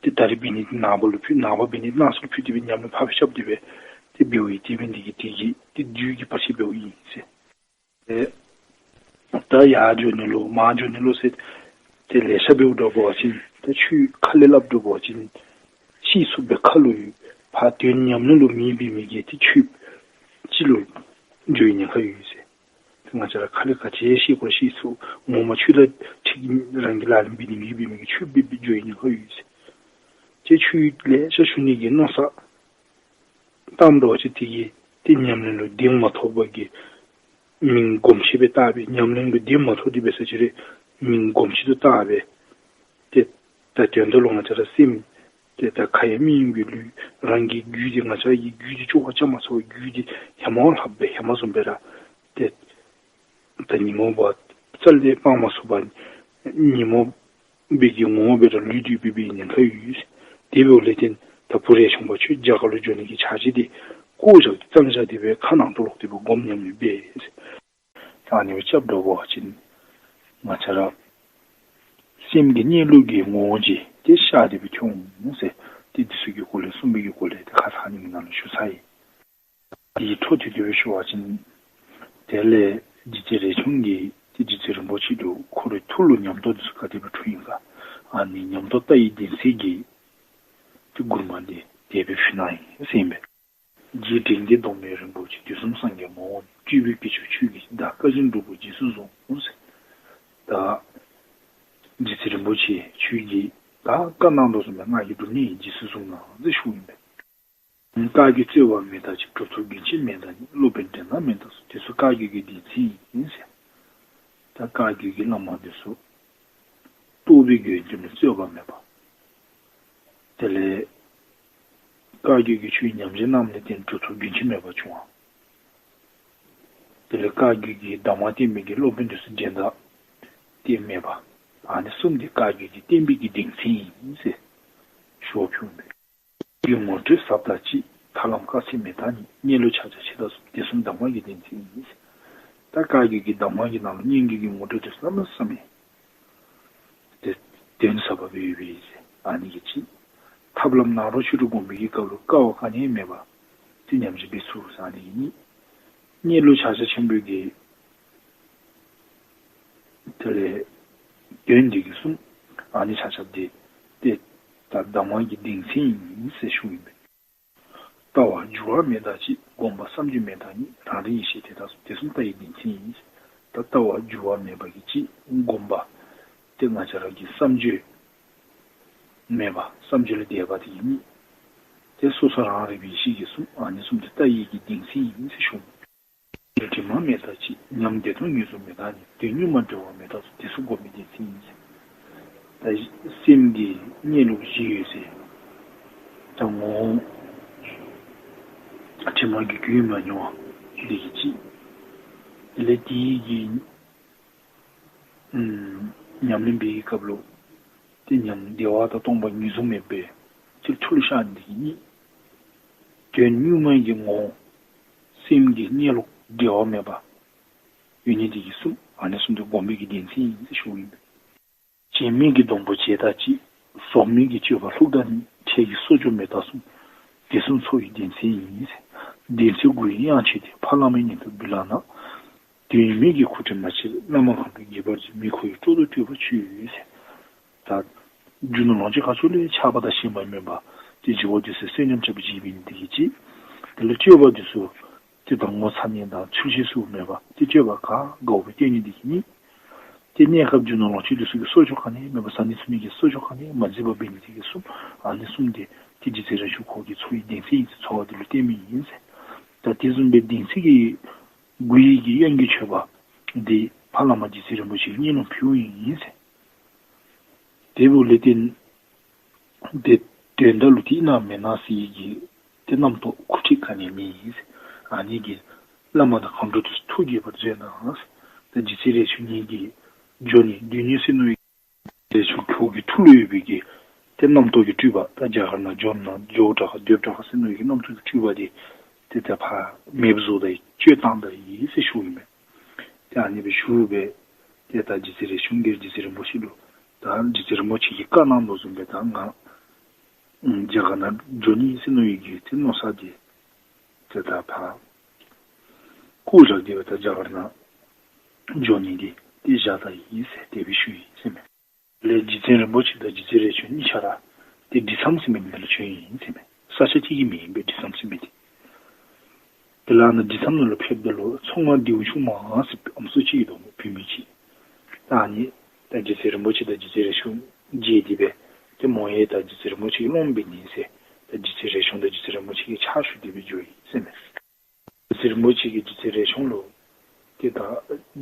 ཏེ་ད་རིས་འབད་ནི་ནངས་པ་ལུ་ཕུད། ནངས་པ་འབད་ནི་གནངས་ཚེ་ལུ་ཕུད་དེ་སྦེ་ཉམས་ལེན་ཕར་ཕྱག་རྐྱབ་སྟེ་སྦེ་ཏེ་འབད་བའི་དེ་འབད་ནི་དེ་གིས་དེ་གིས་ཏེ་བདུད་ཀྱི་བར་ཆད་འབདཝ་ཨིན་ཟེར། ཏེ་ད་ཡར་འགྱོ་ནི་ལོ་མར་འགྱོ་ནི་ལོ་ཟེར་ཏེ་ལེ་ཤ་འབདཝ་འདྲཝ་ཅིན་ཏེ་ཁྱོད་ཁ་ལས་སླབ་འདྲཝ་ཅིན་ཤེས་ཚུགས་པའི་ཁ་ལུ་ཡོད། ཕར་དོན་ཉམས་ལེན་ལུ་མེད་པའི་མི་གིས་ཏེ་ཁྱོད་ཅིག་ལུ་འགྱོ་བའི་ཉེན་ཁ་ཡོད་ཟེར། ཏེ་ང་བཅས་ར་ཁ་ལས་ག་ཅི་ཤེས་དགོ་ཤེས་ཚུགས། ངོ་མ་ཁྱོད་དང་འཁྲིལ་རང་གི་ལག་ལེན་འབད་ནི་མེད་པའི་མི་གིས་ཁྱོད་འབད་འབད་འགྱོ་བའི་ཉེན་ཁ་ཡོད་ཟེར། ཏེ་ཁྱོད་ལེ་ཤ་ཞུ་ནི་གི་མནོ་བསམ་བཏངམ་འདྲཝ་ཅིན་དེ་གིས་ཏེ་ཉམས་ལེན་ལུ་གདེང་མ་ཐོབ་པའི་གི་མིང་སྒོམ་ཆེན་སྦེ་བཏགས་སྦེ་ཉམས་ལེན་ལུ་གདེང་མ་ཐོབ་སྟེ་འབད་ས་ཅིག་ར་མིང་སྒོམ་ཆེན་དུ་བཏགས་སྦེ་ཏེ་ད་དོན་དག་ལུ་ང་བཅས་ར་སེམས་ཏེ་ད་ཁ་ཡང་མི་གཡེང་བའི་ལུས་རང་གི་རྒྱུད་འདི་ང་བཅས་ཀྱི་རྒྱུད་འདི་བཅོ་ཁ་རྐྱབ་མ་ཚུགས་པར་རྒྱུད་འདི་ཧེ་མ་ལྷག་སྦེ་ཧེ་མ་བཟུམ་སྦེ་ར་ཏེ་ད་ཉོན་མོངས་པ་རྩ་ལས་སྤང་མ་ཚུགས་པར་ཉོན་མོངས་པའི་གི་ངོ་བོ་སྦེ་ར་ལུས་ཏེ་འབད་བའི་ཉེན་ཁ་ཡོད། དེ་འབདཝ་ལས་བརྟེན་ད་བུ་རས་ཆུང་པ་ཁྱོད་རྒྱ་གར་ལུ་འགྱོ་ནི་གི་འཆར་གཞི་འདི་བཀོ་བཞག་སྟེ་བརྩམས་བཞག་སྟེ་སྦེ་ཁ་ནང་དུ་ལོག་སྟེ་སྦེ་སྒོམ་ཉམས་ལེན་འབད། ད་ཨ་ནི་སྦེ་རྐྱབ་འདྲཝ་ཅིན་ང་བཅས་ར་སེམས་ཀྱི་གནས་ལུགས་ཀྱི་ངོ་བོ་ཅིག་ཏེ་ཤར་ཏེ་སྦེ་ཐོན་འོང་ཟེར་ཏེ་འདི་ཚུ་གི་སྐོར་ལས་གསུངས་པའི་གི་སྐོར་ལས་ཏེ་ཁ་ཙ་ཨ་ནི་གི་ནང་ལུ་ཞུ་ཚར་ཡི། དེའི་འཕྲོ་མཐུད་དེ་སྦེ་ཞུ་བ་ཅིན་དེ་ལས་རྗེ་བཙུན་རས་ཆུང་གིས་ཏེ་རྗེ་བཙུན་རིན་པོ་ཆེ་ལུ་ཁོ་རའི་ཐུགས་ལུ་ཉམས་རྟོགས་འདི་ཚུ་ག་དེ་སྦེ་འཁྲུངས་ཡི་ག་ཨ་ནི་ཉམས་རྟོགས་ལྟ་བའི་གདེང་ཚད་ཀྱིས་ཏེ་མགུར་མ་འདི་དེ་སྦེ་ཕུལ་གནང་ཡི་ཟེར་ཨིན་པས། རྗེ་དྲན་རྒྱས་གདོང་པའི་རིན་པོ་ཆེ། དུས་གསུམ་སངས་རྒྱས་མ་འོངས་པའི། སྤྲུལ་པའི་སྐྱེས་མཆོག་ཁྱོད་ཀྱིས་གཟིགས། བདག་བཀའ་བཞིན་སྒྲུབ་པོ་རྗེས་སུ་བཟུང་ཟེར། ད་རྗེ་བཙུན་རིན་པོ་ཆེ་ཁྱོད་ཀྱིས་ད་བཀའ་གནང་དོ་བཟུམ་སྦེ་ང་གིས་སྒྲུབ་ནི་ཨིན། རྗེས་སུ་བཟུང་གནང་ཟེར་ཞུཝ་ཨིན་པས། བཀའ་བརྒྱུད་རྩོད་པ་མེད་ད་ཅི། གྲུབ་ཐོབ་རྒྱུན་ཆད་མེད་ད་ནི། སློབ་དཔོན་འགྲན་ཟླ་མེད་ད་སོགས། དེ་ཚུ་བཀའ་བརྒྱུད་ཀྱི་སྡེ་ཚན་ཨིན་ཟེར། ད་བཀའ་བརྒྱུད་ཀྱི་བླ་མ་དེ་ཚུ་རྟོགས་པའི་རྒྱུན་དེ་ལུ་རྩོད་པ་མེད་པ། དེ་ལས་བཀའ་བརྒྱུད་ཀྱི་ཆོས་ཉམས་བཞེས་གནངམ་ལས་བརྟེན་གྲུབ་ཐོབ་རྒྱུན་ཆད་མེད་པར་བྱུང་བ། དེ་ལས་བཀའ་བརྒྱུད་ཀྱི་གདམས་ངག་བསྟན་པའི་གི་སློབ་དཔོན་དེ་ཚུ་འགྲན་ཟླ་དེ་མེད་པ། ཨ་ནི་གསུམ་དེ་བཀའ་བརྒྱུད་ཀྱི་བསྟན་པའི་གི་གདེང་ཚན་ཨིན་ཟེར་ཞུ་བ་ཕུལཝ་ཨིན་པས། ཀྱི་ངོ་སྤྲོད་ཟབ་ད་ཅི། ཐར་ལམ་དཀའ་ཚེགས་མེད་ད་ནི། གནས་ལུགས་ཕྱག་རྒྱ་ཆེ་ད་སོགས། དེ་གསུམ་གདམས་ངག་གི་གདེང་ཚན་ཨིན་ཟེར། ད་བཀའ་བརྒྱུད་ཀྱི་གདམས་ངག་གི་ནང་ལུ་སྙན་བརྒྱུད་ཀྱི་ངོ་སྤྲོད་དེ་གནམ་མེད་ས་མེད་དེ་དོན་ཟབ་པ་སྦེ་ཡོདཔ་ཨིན་ཟེར། ཨ་ནི་གིས་ཅིག་ཐབས་ལམ་ནཱ་རོ་ཆོས་དྲུག་སྒོམ་པའི་གི་སྐབས་ལུ་དཀའ་བ་ག་ནི་ཡང་མེད་པར་ཏེ་ཉམས་བཞེས་འབད་ཚུགས་ཟེར། ཨ་ནི་གཉིས། གནས་ལུགས་ཕྱག་རྒྱ་ཆེན་པོའི་གི་དེ་ལས་དོན་དེ་གིས་གསུམ། ཨ་ནི་ཆ་ཁྱབ་དེ་ཏེ་ད་གདམས་ངག་གི་གདེང་ཚན་ཨིན་ཟེར་ཞུཝ་ཨིན་པས། ལྟ་བ་འགྱུར་བ་མེད་ད་ཅི། སྒོམ་པ་བསམ་བརྗོད་མེད་ད་ནི། རང་རིག་ཡེ་ཤེས་དེ་དག་སོགས། དེ་གསུམ་ལྟ་བའི་གདེང་ཚན་ཨིན་ཟེར། ད་ལྟ་བ་འགྱུར་བ་མེད་པ་གིས་ཅིག་སྒོམ་པ་དེ་ང་བཅས་ར་གི་བསམ་བརྗོད་མེད་པ། བསམ་བརྗོད་ལས་འདས་པ་དེ་གིས་གཉིས། དེ་སོ་སོ་རང་རིག་པའི་ཡེ་ཤེས་ཀྱིས་གསུམ། ཨ་ནི་གསུམ་དེ་ལྟ་བའི་གི་གདེང་ཚན་ཨིན་ཟེར་ཞུཝ་ཨིན་པས། དྲི་མ་མེད་ད་ཅི། ཉམས་བདེ་སྟོང་ངོས་བཟུང་མེད་ད་ནི། དོན་གཉུག་མ་འབྲེལ་བ་མེད་ད་སོགས། དེ་གསུམ་སྒོམ་པའི་གདེང་ཚན་ཨིན་ཟེར། ད་སེམས་ཀྱི་གནས་ལུགས་བཞི་ཡོད་ཟེར། ད་ངོ་བོ་དྲི་མ་གི་རྒྱུན་མ་མྱོང་བ་འདི་གིས་ཅིག། དེ་ལས་དེའི་གི་ཨམ་ཉམས་ལེན་འབད་བའི་སྐབས་ལུ་ཏེ་ཉམས་བདེ་བ་དང་སྟོང་པ་ངོས་བཟུང་མེད་པའི་ཅིག་ཐུགས་ལུ་ཤར་ནི་དེ་གིས་གཉིས། དོན་གཉུག་མའི་གི་ངོ་བོ་སེམས་ཀྱི་གནས་ལུགས་འབྲེལ་བ་མེད་པ་ཡོད་ནི་དེ་གིས་གསུམ། ཨ་ནི་གསུམ་དེ་སྒོམ་པའི་གི་གདེང་ཚན་ཨིན་ཟེར་ཞུཝ་ཨིན་པས། བྱེད་མེད་ཀྱི་སྡོང་པོ་བྱེ་ད་ཅི། ཟོག་མེད་ཀྱི་སྤྱོད་པ་ལྷུག་ད་ནི། འཕྲལ་གྱི་གསོག་འཇོག་མེད་ད་གསུམ། དེ་གསུམ་འཚོ་བའི་གདེང་ཚན་ཨིན་ཟེར། གདེང་ཚན་དགུ་ཡི་དབྱངས་ཆོས་དེ། ཕ་བླ་མའི་ཉན་ཐོས་འབུལ་ལགས་ན། དོན་མེད་ཀྱི་ཁུ་ཁྲིག་མ་བྱེད། བླ་མ་གང་དུ་དགྱེས་པར་བྱེད། མི་ཁོ་བོའི་སྲོག་ཏུ་སྤྲུལ་པ་ཁྱོད་ཟེར། ད་རྒྱུ་ནོར་ལོངས་སྤྱོད་ག་ཅི་ལུ་ཆགས་པ་དང་ཞེན་པ་མེད་པར་ཏེ་འཇིགས་པ་དུས་སུ་བསོད་སྙོམས་ཆེན་པོ་བགྱིས་པའི་ནི་དེ་གིས་ཅིག། དེ་ལས་སྤྱོད་པ་དུས་སུ་ཏེ་ད་ངོ་ཚ་ནི་དང་ཚུལ་ཤེས་སུ་མེད་པར་ཏེ་སྤྱོད་པ་ག་དགའཝ་སྦེ་སྟོན་ནི་དེ་གིས་གཉིས། ཏེ་གནས་སྐབས་རྒྱུ་ནོར་ལོངས་སྤྱོད་དུས་སུ་གི་གསོག་འཇོག་ག་ནི་མེད་པར་བཟའ་ནི་འཐུང་ནི་གི་གསོག་འཇོག་ག་ནི་མ་མཛད་པར་འབད་ནི་དེ་གིས་གསུམ། ཨ་ནི་གསུམ་དེ་ཏེ་རྗེ་བཙུན་རས་ཆུང་ཁོ་གི་འཚོ་བའི་གདེང་ཚན་ཨིན་ཟེར། འཚོ་བ་དེ་ལུ་བརྟེན་མི་ཨིན་ཟེར། ད་དེ་བཟུམ་སྦེ་གདེང་ཚན་གྱི་དགུ་ཡི་གི་དབྱངས་ཀྱི་མཆོད་པ་འདི་ཕ་བླ་མ་རྗེ་བཙུན་རིན་པོ་ཆེ་གི་སྙན་ལུང་ཕུལཝ་ཨིན་ཟེར། དེ་འབདཝ་ལས་བརྟེན་ཏེ་དོན་དག་ལུ་དེ་ཨིན་ན་མེན་ན་ཟེར་བའི་གི་ཏེ་རྣམ་རྟོག་ཁུ་ཁྲིག་ག་ནི་མེད་ཟེར། ཨ་ནི་གིས་བླ་མ་དང་མཁའ་འགྲོ་དེ་ཚུ་ཐུགས་དགྱེས་པར་མཛད་གནང་ཟེར། ད་རྗེ་བཙུན་རས་ཆུང་ངེ་གི་འགྱོ་ནི་སྡོད་ནི་ཟེར་མནོ་བའི་རས་ཆུང་ཁོ་གི་ཐུགས་ལུ་ཡོད་པའི་གི་ཏེ་རྣམ་རྟོག་གི་སྤྲུལ་པ། ད་རྒྱ་གར་ནང་འགྱོ་ན་འགྱོཝ་དྲག་ག་སྡོདཔ་དྲག་ག་ཟེར་མནོ་བའི་གི་རྣམ་རྟོག་གི་སྤྲུལ་པ་དེ་ཏེ་ད་ཕར་མེདཔ་བཟོ་ད་ཡི། བཅོས་བཏང་ད་ཡི་ཟེར་ཞུཝ་ཨིན་མས། ཏེ་ཨ་ནི་སྦེ་ཞུ་སྦེ་ཏེ་ད་རྗེ་བཙུན་རས་ཆུང་གིས་རྗེ་བཙུན་རིན་པོ་ཆེ་ལུ་ད་རྗེ་བཙུན་རིན་པོ་ཆེ་གིས་བཀའ་གནང་དོ་བཟུམ་སྦེ་ད་ང་ཨམ་རྒྱ་གར་ནང་འགྱོ་ནི་ཟེར་མནོ་བའི་གི་ཏེ་མནོ་བསམ་དེ་ཏེ་ད་ཕར་བཀོ་བཞག་སྟེ་སྦེ་ད་རྒྱ་གར་ནང་འགྱོ་ནི་དེ་ཏེ་བཞག་ད་ཡི་ཟེར་དེ་སྦེ་ཞུ་ཡི་ཟེར་མས། ལས་རྗེ་བཙུན་རིན་པོ་ཆེ་དང་རྗེ་བཙུན་རས་ཆུང་གཉིས་ཆ་ར་ཏེ་འབྲི་མཚམས་ཟེར་མི་འདི་ནང་ལུ་བྱོན་ཡི་ཟེར་མས། ས་ཆ་གཅིག་གི་མིང་ཨིན་པས་འབྲི་མཚམས་ཟེར་མི་འདི། དེ་ལས་ཨ་ནཱ་འབྲི་མཚམས་ནང་ལུ་ཕེབསཔ་ད་ལུ་མཚོ་སྔོན་ལྡེའུ་ཆུང་མ་ཟེར་ཨམ་སྲུ་ཅིག་ཡོད་དོ་མས་བུད་མེད་ཅིག། ད་ཨ་ནི་ད་རྗེ་བཙུན་རིན་པོ་ཆེ་དང་རྗེ་བཙུན་རས་ཆུང་མཇལ་ཏེ་སྦེ་ཏེ་མོ་ཡང་ད་རྗེ་བཙུན་རིན་པོ་ཆེ་གི་སློབ་མ་འབད་ནི་ཟེར་ད་རྗེ་བཙུན་རས་ཆུང་དང་རྗེ་བཙུན་རིན་པོ་ཆེ་གི་ཕྱག་ཞུ་སྟེ་སྦེ་འགྱོ་ཡི་ཟེར་མས། རྗེ་བཙུན་རིན་པོ་ཆེ་གིས་རྗེ་བཙུན་རས་ཆུང་ལུ་ཏེ་ད་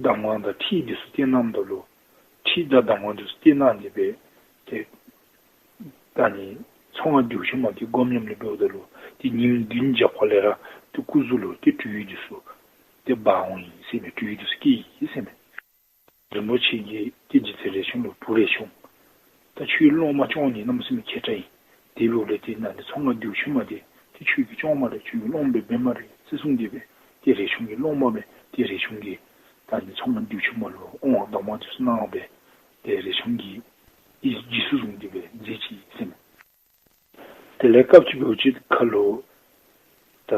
གདམས་ངག་དང་ཁྲིད་འདི་ཚུ་བསྟན་གནངམ་ད་ལུ་ཁྲིད་དང་གདམས་ངག་འདི་ཚུ་བསྟན་གནང་སྟེ་སྦེ་ཏེ་ད་ཨ་ནི་མཚོ་སྔོན་ལྡེའུ་ཆུང་མ་གིས་སྒོམ་ཉམས་ལེན་འབདཝ་ད་ལུ་ཏེ་ཉིནམ་བདུན་བརྒྱབ་པ་ལས་ར་ཏེ་སྐུ་གཟུགས་ལུ་ཏེ་དྲོད་འདི་ཚུ་ཏེ་འབར་འོང་ཡི་ཟེར་མས། དྲོད་འདི་ཚུ་སྐྱེས་ཡི་ཟེར་མས། རིན་པོ་ཆེ་གིས་ཏེ་རྗེ་བཙུན་རས་ཆུང་ལུ་བུ་རས་ཆུང་། ད་ཁྱོད་སློབ་མ་སྐྱོང་ནི་གནམ་མེད་ས་མེད་མཁས་དྲགས་ཨིན། དེ་འབདཝ་ལས་ཏེ་ཨ་ནི་མཚོ་སྔོན་ལྡེའུ་ཆུང་མ་འདི་ཏེ་ཁྱོད་ཀྱིས་སྐྱོང་མ་ལས་ཁྱོད་ཀྱི་སློབ་མ་སྦེ་འབད་སྨ་རེ་ཟེར་གསུངས་ཏེ་སྦེ་ཏེ་རས་ཆུང་གི་སློབ་མ་སྦེ་ཏེ་རས་ཆུང་གིས་ད་ཨ་ནི་མཚོ་སྔོན་ལྡེའུ་ཆུང་མ་ལུ་དབང་གདམས་ངག་འདི་ཚུ་གནང་སྦེ་ཏེ་རས་ཆུང་གིས་རྗེས་སུ་བཟུང་སྟེ་སྦེ་མཛད་ཅི་ཟེར་མས། དེ་ལས་སྐབས་ཅིག་འབདཝ་ཅིག་ཁར་ལུ་ད་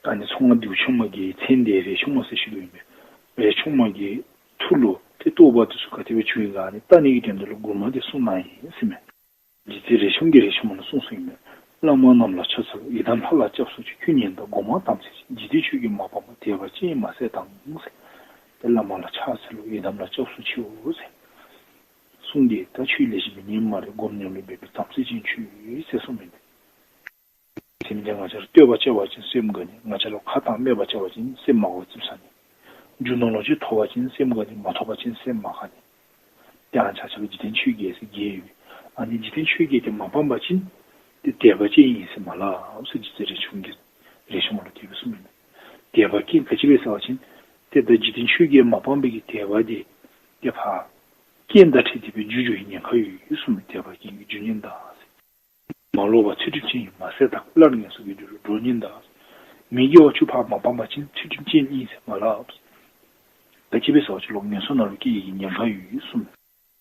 ཨ་ནི་མཚོ་སྔོན་ལྡེའུ་ཆུང་མ་གི་མཚན་དེ་རས་ཆུང་མ་ཟེར་ཞུ་དོ་ཨིན་པས། རས་ཆུང་མ་གི་ཐུགས་ལུ་ཏེ་རྟོགས་པ་འདི་ཚུ་ག་དེ་སྦེ་བྱུང་ཡི་ག་ཨ་ནི་བལྟ་ནི་གི་དོན་དག་ལུ་མགུར་མ་འདི་གསུངས་གནང་ཡི་ཟེར་མས། རྗེ་བཙུན་རས་ཆུང་གིས་རས་ཆུང་མ་ལུ་གསུངས་གསུངསམ་ཨིན་མས། བླ་མ་རྣམས་ལ་ཕྱག་འཚལ་ལོ། ཡི་དམ་ལྷ་ལ་སྐྱབས་སུ་མཆི། ཁྱོད་ཉིད་དང་སྒོ་མང་དམ་ཚིག་ཅན། འཇིག་རྟེན་ཆོས་བརྒྱད་མ་སྤངས་པར། དད་པ་ཅན་ཡིན་མ་ཟད་དང་ཟེར། ཏེ་བླ་མ་ལ་ཕྱག་འཚལ་ལོ། ཡི་དམ་ལ་སྐྱབས་སུ་མཆིའོ་ཟེར། གསུངས་ཏེ་ད་ཆོས་ལེགས་ཤོམ་སྦེ་ཉན་སྨ་རེ། སྒོམ་ཉམས་ལེན་འབད་མི་དམ་ཚིག་ཅན་ཁྱོད་ཟེར་གསུངས་མི་འདི། སེམས་ཅན་ང་བཅས་ལུ་བསྟོད་པ་བྱ་བ་ཅིན་སེམས་དགའ་ནི། ང་བཅས་ལུ་ཁ་གཏམ་སྨད་པ་བྱ་བ་ཅིན་སེམས་མ་དགའ་བར་ཙིགཔ་ཟ་ནི། རྒྱུ་ནོར་ལོངས་སྤྱོད་ཐོབ་པ་ཅིན་སེམས་དགའ་ནི། མ་ཐོབ་པ་ཅིན་སེམས་མ་དགའ་ནི། ཏེ་ཨ་ནི་ཆ་ཁྱབ་འཇིག་རྟེན་ཆོས་བརྒྱད་ཟེར་བརྒྱད་ཡོད་པས། ཨ་ནི་འཇིག་རྟེན་ཆོས་བརྒྱད་དེ་མ་སྤངས་པ་ཅིན་ཏེ་དད་པ་ཅན་ཡིན་ཟེར་མ་ལབ་ཟེར། རྗེ་བཙུན་རས་ཆུང་གིས་རས་ཆུང་མ་ལུ་དེ་སྦེ་གསུངས་མི་འདི། དད་པ་ཅན་ག་ཅི་སྦེ་ཟེར་བ་ཅིན་ཏེ་ད་འཇིག་རྟེན་ཆོས་བརྒྱད་མ་སྤངས་པའི་གི་དད་པ་འདི་ཏེ་ཕར་རྐྱེན་དང་འཕྲད་དེ་སྦེ་འགྱུར་འགྱུར་བའི་ཉེན་ཁ་ཡོད་གསུངས་མི། དད་པ་ཅན་གྱི་རྒྱུ་ཉིད་དང་ཟེར། མ་ལོག་པར་ཚུལ་ཁྲིམས་ཅན་ཡིན་མ་ཟད་དང་། སླར་ངན་སོང་གི་རྒྱུ་ལུ་འགྲོ་ཉེན་དང་། མི་དགེ་བ་བཅུ་ཕར་མ་སྤངས་པ་ཅིན་ཚུལ་ཁྲིམས་ཅན་ཡིན་ཟེར་མ་ལབ། ག་ཅི་སྦེ་ཟེར་བ་ཅིན་ལོག་ངན་སོང་ནང་ལུ་སྐྱེ་ནིའི་ཉེན་ཁ་ཡོད་གསུངས་མི།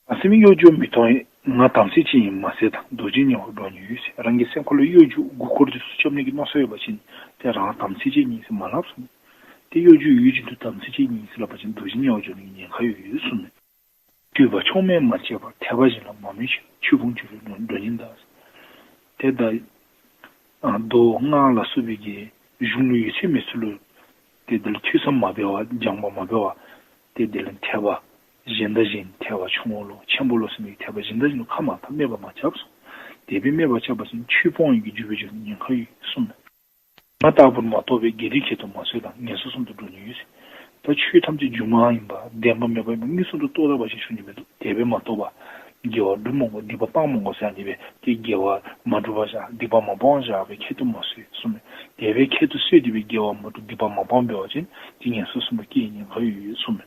ཨ་སེམས་གཡོ་སྒྱུ་མི་གཏོང་ཡི། ང་དམ་ཚིག་ཅན་ཡིན་མ་ཟད་དང་། རྡོ་རྗེ་དམྱལ་བར་འགྲོ་ཉེན་ཡོད་ཟེར། རང་གི་སེམས་ཁ་ལུ་གཡོ་སྒྱུ་མགུ་སྐོར་དེ་ཚུ་རྐྱབ་ནི་གི་མནོ་བསམ་ཡོད་པ་ཅིན་ཏེ་རང་དམ་ཚིག་ཅན་ཡིན་ཟེར་མ་ལབ་གསུངས་མི། ཏེ་གཡོ་སྒྱུ་ཡོད་བཞིན་དུ་དམ་ཚིག་ཅན་ཡིན་ཟེར་ལབ་པ་ཅིན་རྡོ་རྗེ་དམྱལ་བར་འགྱོ་ནི་གི་ཉེན་ཁ་ཡོད་གསུངས་མི། དུས་པ་ཕྱོགས་མེད་མ་སྤྱད་པར། ཐེག་པ་གཞན་ལ་མ་སྨོད་ཅིང་། ཆོས་ཕུང་བཅུ་རུ་འགྲོ་ཉེན་དང་། ཏེ་ད་ཨ་མདོ་སྔགས་ལ་སོགས་པའི་གི་གཞུང་ལུགས་ཡོད་ཚད་མེད་ཚུ་ལུ་ཏེ་དེ་ལུ་ཐོས་བསམ་མ་འབད་བར་སྦྱངས་པ་མ་འབད་བར་ཏེ་དེ་ལུ་ཐེག་པ་གཞན་དང་གཞན་ཐེག་པ་ཆུང་ངུ་ལོ་ཆེན་པོ་ལོ་ཟེར་མི་ཐེག་པ་གཞན་དང་གཞན་ལུ་ཁ་མ་བཏང་སྨད་པ་མ་རྐྱབ་གསུངས། དེ་སྦེ་སྨད་པ་རྐྱབ་པ་ཅིན་ཆོས་སྤོང་བའི་གི་རྒྱུ་སྦེ་འགྱུར་ཉེན་ཁ་ཡོད་གསུངས་མི། ང་ལྟ་བུར་མ་རྟོགས་པས། དགེ་སྡིག་ཁྱད་དུ་མ་གསོད་དང་། ངན་སོང་གསུམ་དུ་འགྲོ་ཉེན་ཡོད་ཟེར། ད་ཆོས་ཐམས་ཅད་སྒྱུ་མ་ཡིན་པ་བདེན་པ་མེད་པ་ཡིན་པ་མངོན་སུམ་དུ་རྟོགས་ད་པ་ཅིན་ཞུ་ནི་མིན་འདུག། དེ་སྦེ་མ་རྟོགས་པར་དགེ་བ་སྒྲུབ་མི་དགོ་སྡིག་པ་སྤང་མི་དགོ་ཟེར་ཨ་ནི་སྦེ་ཏེ་དགེ་བ་མ་སྒྲུབ་པར་བཞག་སྡིག་པ་མ་སྤང་བཞག་པས་ཁྱད་དུ་མ་གསོད་གསུངས་མི། དེ་སྦེ་ཁྱད་དུ་གསོད་དེ་སྦེ་དགེ་བ་མ་སྒྲུབ་སྡིག་པ་མ་སྤང་འབད་བ་ཅིན་ཏེ་ངན་སོང་གསུམ་ལུ་སྐྱེ་ཉེན་ཁ་ཡོད་གསུངས་མི།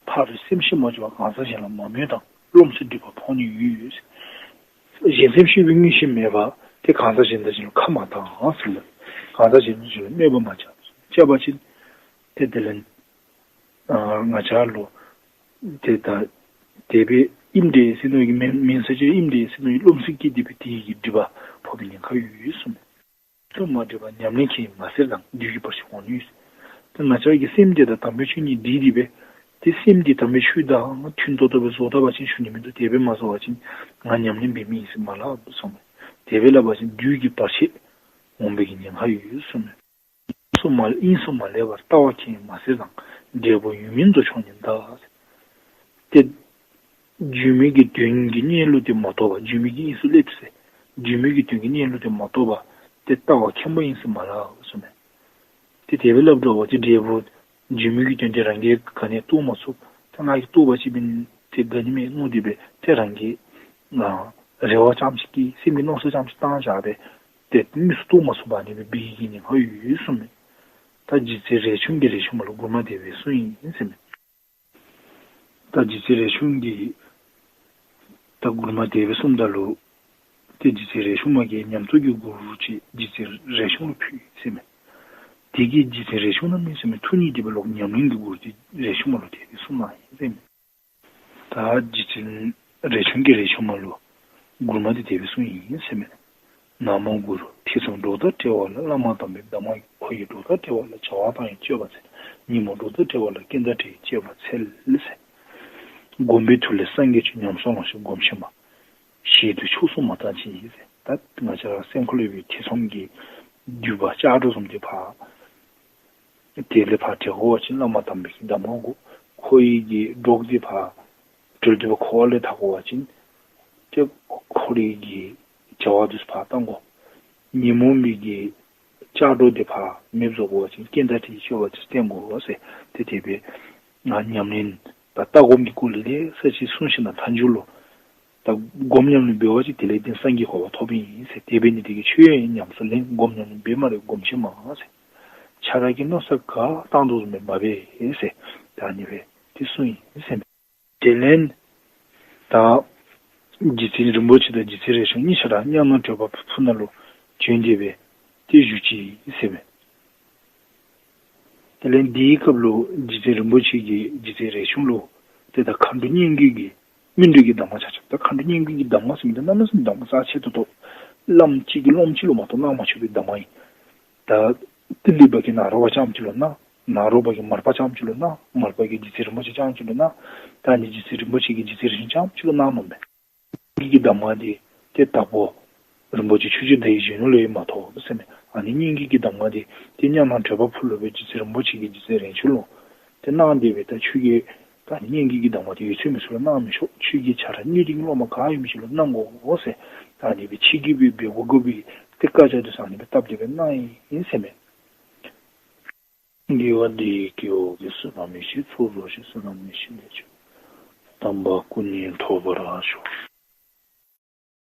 ཕ་རོལ་སེམས་ཤེས་མ་བྱུང་བར། གང་ཟག་གཞན་ལ་མ་སྨོད་དང་། རློམ་སེམས་སྒྲིབ་པ་ཕོག་ཉེན་ཡོད། གཞན་སེམས་ཤེས་པའི་མངོན་ཤེས་མེད་པར་ཏེ་གང་ཟག་གཞན་དང་གཞན་ལུ་ཁ་མ་བཏང་ཟེར་ལ། གང་ཟག་གཞན་དང་གཞན་ལུ་སྨད་པ་མ་རྐྱབ། རྐྱབ་པ་ཅིན་ཏེ་དེ་ལས་ཨ་ང་བཅས་ལུ་ཏེ་ད་དེ་སྦེ་ཨིནམ་འདྲས་ཟེར་མནོ་གི་མིན་མིན་ས་ཅིག་ཨིནམ་འདྲས་ཟེར་མནོ་གི་རློམ་སེམས་སྐྱེས་ཏེ་སྦེ་དེ་གི་སྒྲིབ་པ་ཕོག་པའི་ཉེན་ཁ་ཡོད་གསུངས་མི། དུ་མ་འདྲེས་པར་ཉམས་ལེན་མཁན་ཡིན་མ་ཟད་དང་། བདུད་ཀྱི་བར་ཆད་འོང་ནི་ཡོད། ཏེ་ང་བཅས་ཀྱི་སེམས་འདི་དང་དམ་པའི་ཆོས་གཉིས་འདྲེས་ཏེ་སྦེ་ཏེ་སེམས་འདི་དམ་པའི་ཆོས་དང་མཐུན་ཏོག་ཏོ་སྦེ་བཟོ་ད་པ་ཅིན་ཞུ་ནི་མིན་འདུག། དེ་སྦེ་མ་བཟོ་བ་ཅིན་ང་ཉམས་ལེན་འབད་མི་ཨིན་ཟེར་མ་ལབ་གསུངས་མི། དེ་སྦེ་སླབ་པ་ཅིན་བདུད་ཀྱི་བར་ཆད་འོང་པའི་གི་ཉེན་ཁ་ཡོད་གསུངས་མི། དབྱིངས་སུ་མ་དབྱིངས་སུ་མ་སླེབས་པར་ལྟ་བ་མཁན་ཡིན་མ་ཟད་དང་། འབྲས་བུ་ཡོད་མིན་དུ་མཆོང་ནས་གདའ། ཏེ་བརྗོད་མེད་ཀྱི་དོན་གྱི་གནས་ལུགས་དེ་མ་རྟོགས་པར། བརྗོད་མེད་ཀྱི་དབྱིངས་སུ་སླེབས་ཟེར། བརྗོད་མེད་ཀྱི་དོན་གྱི་གནས་ལུགས་དེ་མ་རྟོགས་པར་ཏེ་ལྟ་བ་མཁན་པོ་ཨིན་ཟེར་མ་ལབ་གསུངས་མས། ཏེ་དེ་སྦེ་སླབ་འགྱོ་བ་ཅིན་འབྲས་བུ་བརྗོད་མེད་ཀྱི་དོན་དེ་རང་གིས་ག་ནི་རྟོགས་མ་ཚུགས། ད་ང་གིས་རྟོགས་པ་ཅིན་ཏེ་དགའ་ནི་མས་མནོ་སྟེ་སྦེ་ཏེ་རང་གིས་ཨ་རེ་བ་རྐྱངམ་ཅིག་བསྐྱེད་སེམས་ཀྱི་མནོ་བསམ་རྐྱངམ་ཅིག་བཏང་བཞག་སྦེ་ཏེ་དངོས་སུ་རྟོགས་མ་ཚུགས་པར་ཨ་ནི་སྦེ་འབད་ནི་ཡོད་གསུངས་མས། ད་རྗེ་བཙུན་རས་ཆུང་གིས་རས་ཆུང་མ་ལུ་མགུར་མ་དེ་སྦེ་གསུངས་ཡི་ཟེར་མས། ད་རྗེ་བཙུན་རས་ཆུང་གིས་ད་མགུར་མ་དེ་སྦེ་གསུངམ་ད་ལུ་ཏེ་རྗེ་བཙུན་རས་ཆུང་མ་གིས་ཉམས་རྟོགས་ཀྱི་མགུར་ཅིག་རྗེ་བཙུན་རས་ཆུང་ལུ་ཕུལ་ཡི་ཟེར་མས། དེ་གིས་རྗེ་བཙུན་རས་ཆུང་རྣམ་གཉིས་ཟེར་མི་ཐུགས་མཉེས་ཏེ་སྦེ་ལོག་ཉམས་ལེན་གྱི་མགུར་དེ་རས་ཆུང་མ་ལུ་དེ་སྦེ་གསུངས་གནང་ཡི་ཟེར་མས། ད་རྗེ་བཙུན་རས་ཆུང་གིས་རས་ཆུང་མ་ལུ་མགུར་མ་དེ་དེ་སྦེ་གསུངས་ཡི་ཟེར་མས། ན་མོ་གུ་རུ། ཐེ་ཚོམ་སྒྲོག་དང་བྲལ་བ་ལ། བླ་མ་དམ་པའི་གདམས་ངག་གིས། འཁོར་བའི་སྒྲོག་དང་བྲལ་བ་ལ། བྱ་བ་དང་ཡང་སྤྱོད་པ་འཚལ། ཉོན་མོངས་སྒྲོག་དང་བྲལ་བ་ལ། རྐྱེན་དང་བྲལ་བའི་སྤྱོད་པ་འཚལ་ཟེར། བསྒོམ་པའི་མཐུ་ལས་སངས་རྒྱས་སྤྱོད། ཉམས་སུ་བླང་ཞིང་སྒོམ་ཆེན་མ། ཞེ་འདོད་ཕྱོགས་སུ་མ་བཏང་ཕྱིར་ཟེར། ད་ང་བཅས་ར་སེམས་ཁ་ལུ་ཡོད་པའི་ཐེ་ཚོམ་གྱི་རྒྱུ་བ་ལྕགས་སྒྲོག་བཟུམ་དེ་ཕར་དེ་ལས་ཕར་བྲལ་དགོ་པ་ཅིན་བླ་མ་དམ་པའི་གདམས་ངག་དགོ། འཁོར་བའི་གི་སྒྲོག་དེ་ཕར་བྲལ་ཏེ་སྦེ་འཁོར་བ་ལས་ཐར་དགོ་པ་ཅིན་ཏེ་འཁོར་བའི་གི་བྱ་བ་དེ་ཚུ་ཕར་བཏང་དགོ། ཉོན་མོངས་པའི་གི་ལྕགས་སྒྲོག་དེ་ཕར་མེདཔ་བཟོ་དགོ་པ་ཅིན་རྐྱེན་དང་བྲལ་བའི་སྤྱོད་པ་དེ་ཚུ་བསྟེན་དགོ་ཟེར། ཏེ་དེ་སྦེ་ང་ཉམས་ལེན་དང་ལྟ་སྒོམ་གྱི་སྐོར་ལས་ལེ་ཤ་ཅིག་གསུངས་ཞིནམ་ལས་མཐའ་མཇུག་ལུ་ད་སྒོམ་ཉམས་ལེན་འབད་བ་ཅིན་དེ་ལས་བརྟེན་སངས་རྒྱས་གོ་འཕང་ཐོབ་ཨིན་ཟེར། དེ་འབད་ནི་དེ་གིས་ཁྱོད་ཡང་ཉམས་སུ་ལེན། སྒོམ་ཉམས་ལེན་འབད་སྨ་རེ་སྒོམ་ཆེན་མ་ཟེར། ཆ་ར་གི་མནོ་བསམ་ག་བཏང་དོ་བཟུམ་སྦེ་མ་འབད་ཟེར། ད་ཨ་ནི་སྦེ་དེ་གསུངས་ཡི་ཟེར་མས། དེ་ལས་ད་རྗེ་བཙུན་རིན་པོ་ཆེ་དང་རྗེ་བཙུན་རས་ཆུང་གཉིས་ཆ་ར་གཉའ་ནང་གྲོད་པ་ཕུ་ཕུ་ནང་ལུ་བྱོན་ཏེ་སྦེ་ཏེ་བཞུགས་ཅི་ཟེར་མས། དེ་ལས་དེའི་སྐབས་ལུ་རྗེ་བཙུན་རིན་པོ་ཆེ་གིས་རྗེ་བཙུན་རས་ཆུང་ལུ་ཏེ་ད་མཁའ་འགྲོ་སྙན་བརྒྱུད་ཀྱི་སྨིན་གྲོལ་གྱི་གདམས་ངག་ཆ་ཁྱབ། ད་མཁའ་འགྲོ་སྙན་བརྒྱུད་ཀྱི་གདམས་ངག་ཟེར་མི་འདི་གནམ་མེད་ས་མེད་གདམས་ངག་རྩ་ཆེ་ཏོག་ཏོ། བླམ་གཅིག་གིས་སློབ་མ་གཅིག་ལུ་མ་གཏོགས་གནང་མ་ཆོག་པའི་གདམས་ངག་ཨིན། ད་ཏི་ལི་པ་གིས་ནཱ་རོ་པ་རྐྱངམ་གཅིག་ལུ་གནང་། ནཱ་རོ་པ་གིས་མར་པ་རྐྱངམ་གཅིག་ལུ་གནང་། མར་པ་གིས་རྗེ་བཙུན་རིན་པོ་ཆེ་རྐྱངམ་གཅིག་ལུ་གནང་། ད་ཨ་ནི་རྗེ་བཙུན་རིན་པོ་ཆེ་གིས་རྗེ་བཙུན་རས་ཆུང་རྐྱངམ་གཅིག་ལུ་གནང་ནུག་མས། ཀྱི་གདམས་ངག་འདི་ཏེ་དྭགས་པོ་ རིན་པོ་ཆེ་ཆོས་ཀྱི་བདག་ཡིད་བཞིན་ནོ་ལས་མ་ཐོབ་ཟེར་མས། ཨ་ནི་སྙན་བརྒྱུད་ཀྱི་གདམས་ངག་འདི་ཏེ་མཉམ་ལམ་བགྲོད་པ་ཕུལ་ལོ་སྦེ་རྗེ་བཙུན་རིན་པོ་ཆེ་གིས་རྗེ་བཙུན་རིན་ཆེན་ལུ་ཏེ་གནང་སྟེ་སྦེ་ད་ཁྱོད་ཀྱིས་ད་ཨ་ནི་སྙན་བརྒྱུད་ཀྱི་གདམས་ངག་འདི་ཡོད་ཚད་མི་ཚུ་ལུ་གནང་མི་ཆོག། ཁྱོད་ཀྱིས་ཁྱོད་ར་གནས་བརྟན་གྱི་སློབ་མ་ག་ཡོད་མི་ཅིག་ལུ་གནང་དགོ་ཟེར། ད་ཨ་ནི་སྦེ་ཕྱི་རྒྱུད་སྦེ་འབད་དགོ་དགོ་པའི་ཏེ་བཀའ་རྒྱ་འདི་ཚུ་ཨ་ནི་སྦེ་བཏབ་སྟེ་སྦེ་གནང་ཡི་ཟེར་མས། དགེ་བ་འདི་ཡིས་སྐྱེ་བོ་ཀུན། བསོད་ནམས་ཡེ་ཤེས་ཚོགས་རྫོགས་ཤིང་། བསོད་ནམས་ཡེ་ཤེས་ལས་བྱུང་བའི། དམ་པ་སྐུ་གཉིས་ཐོབ་པར་ཤོག།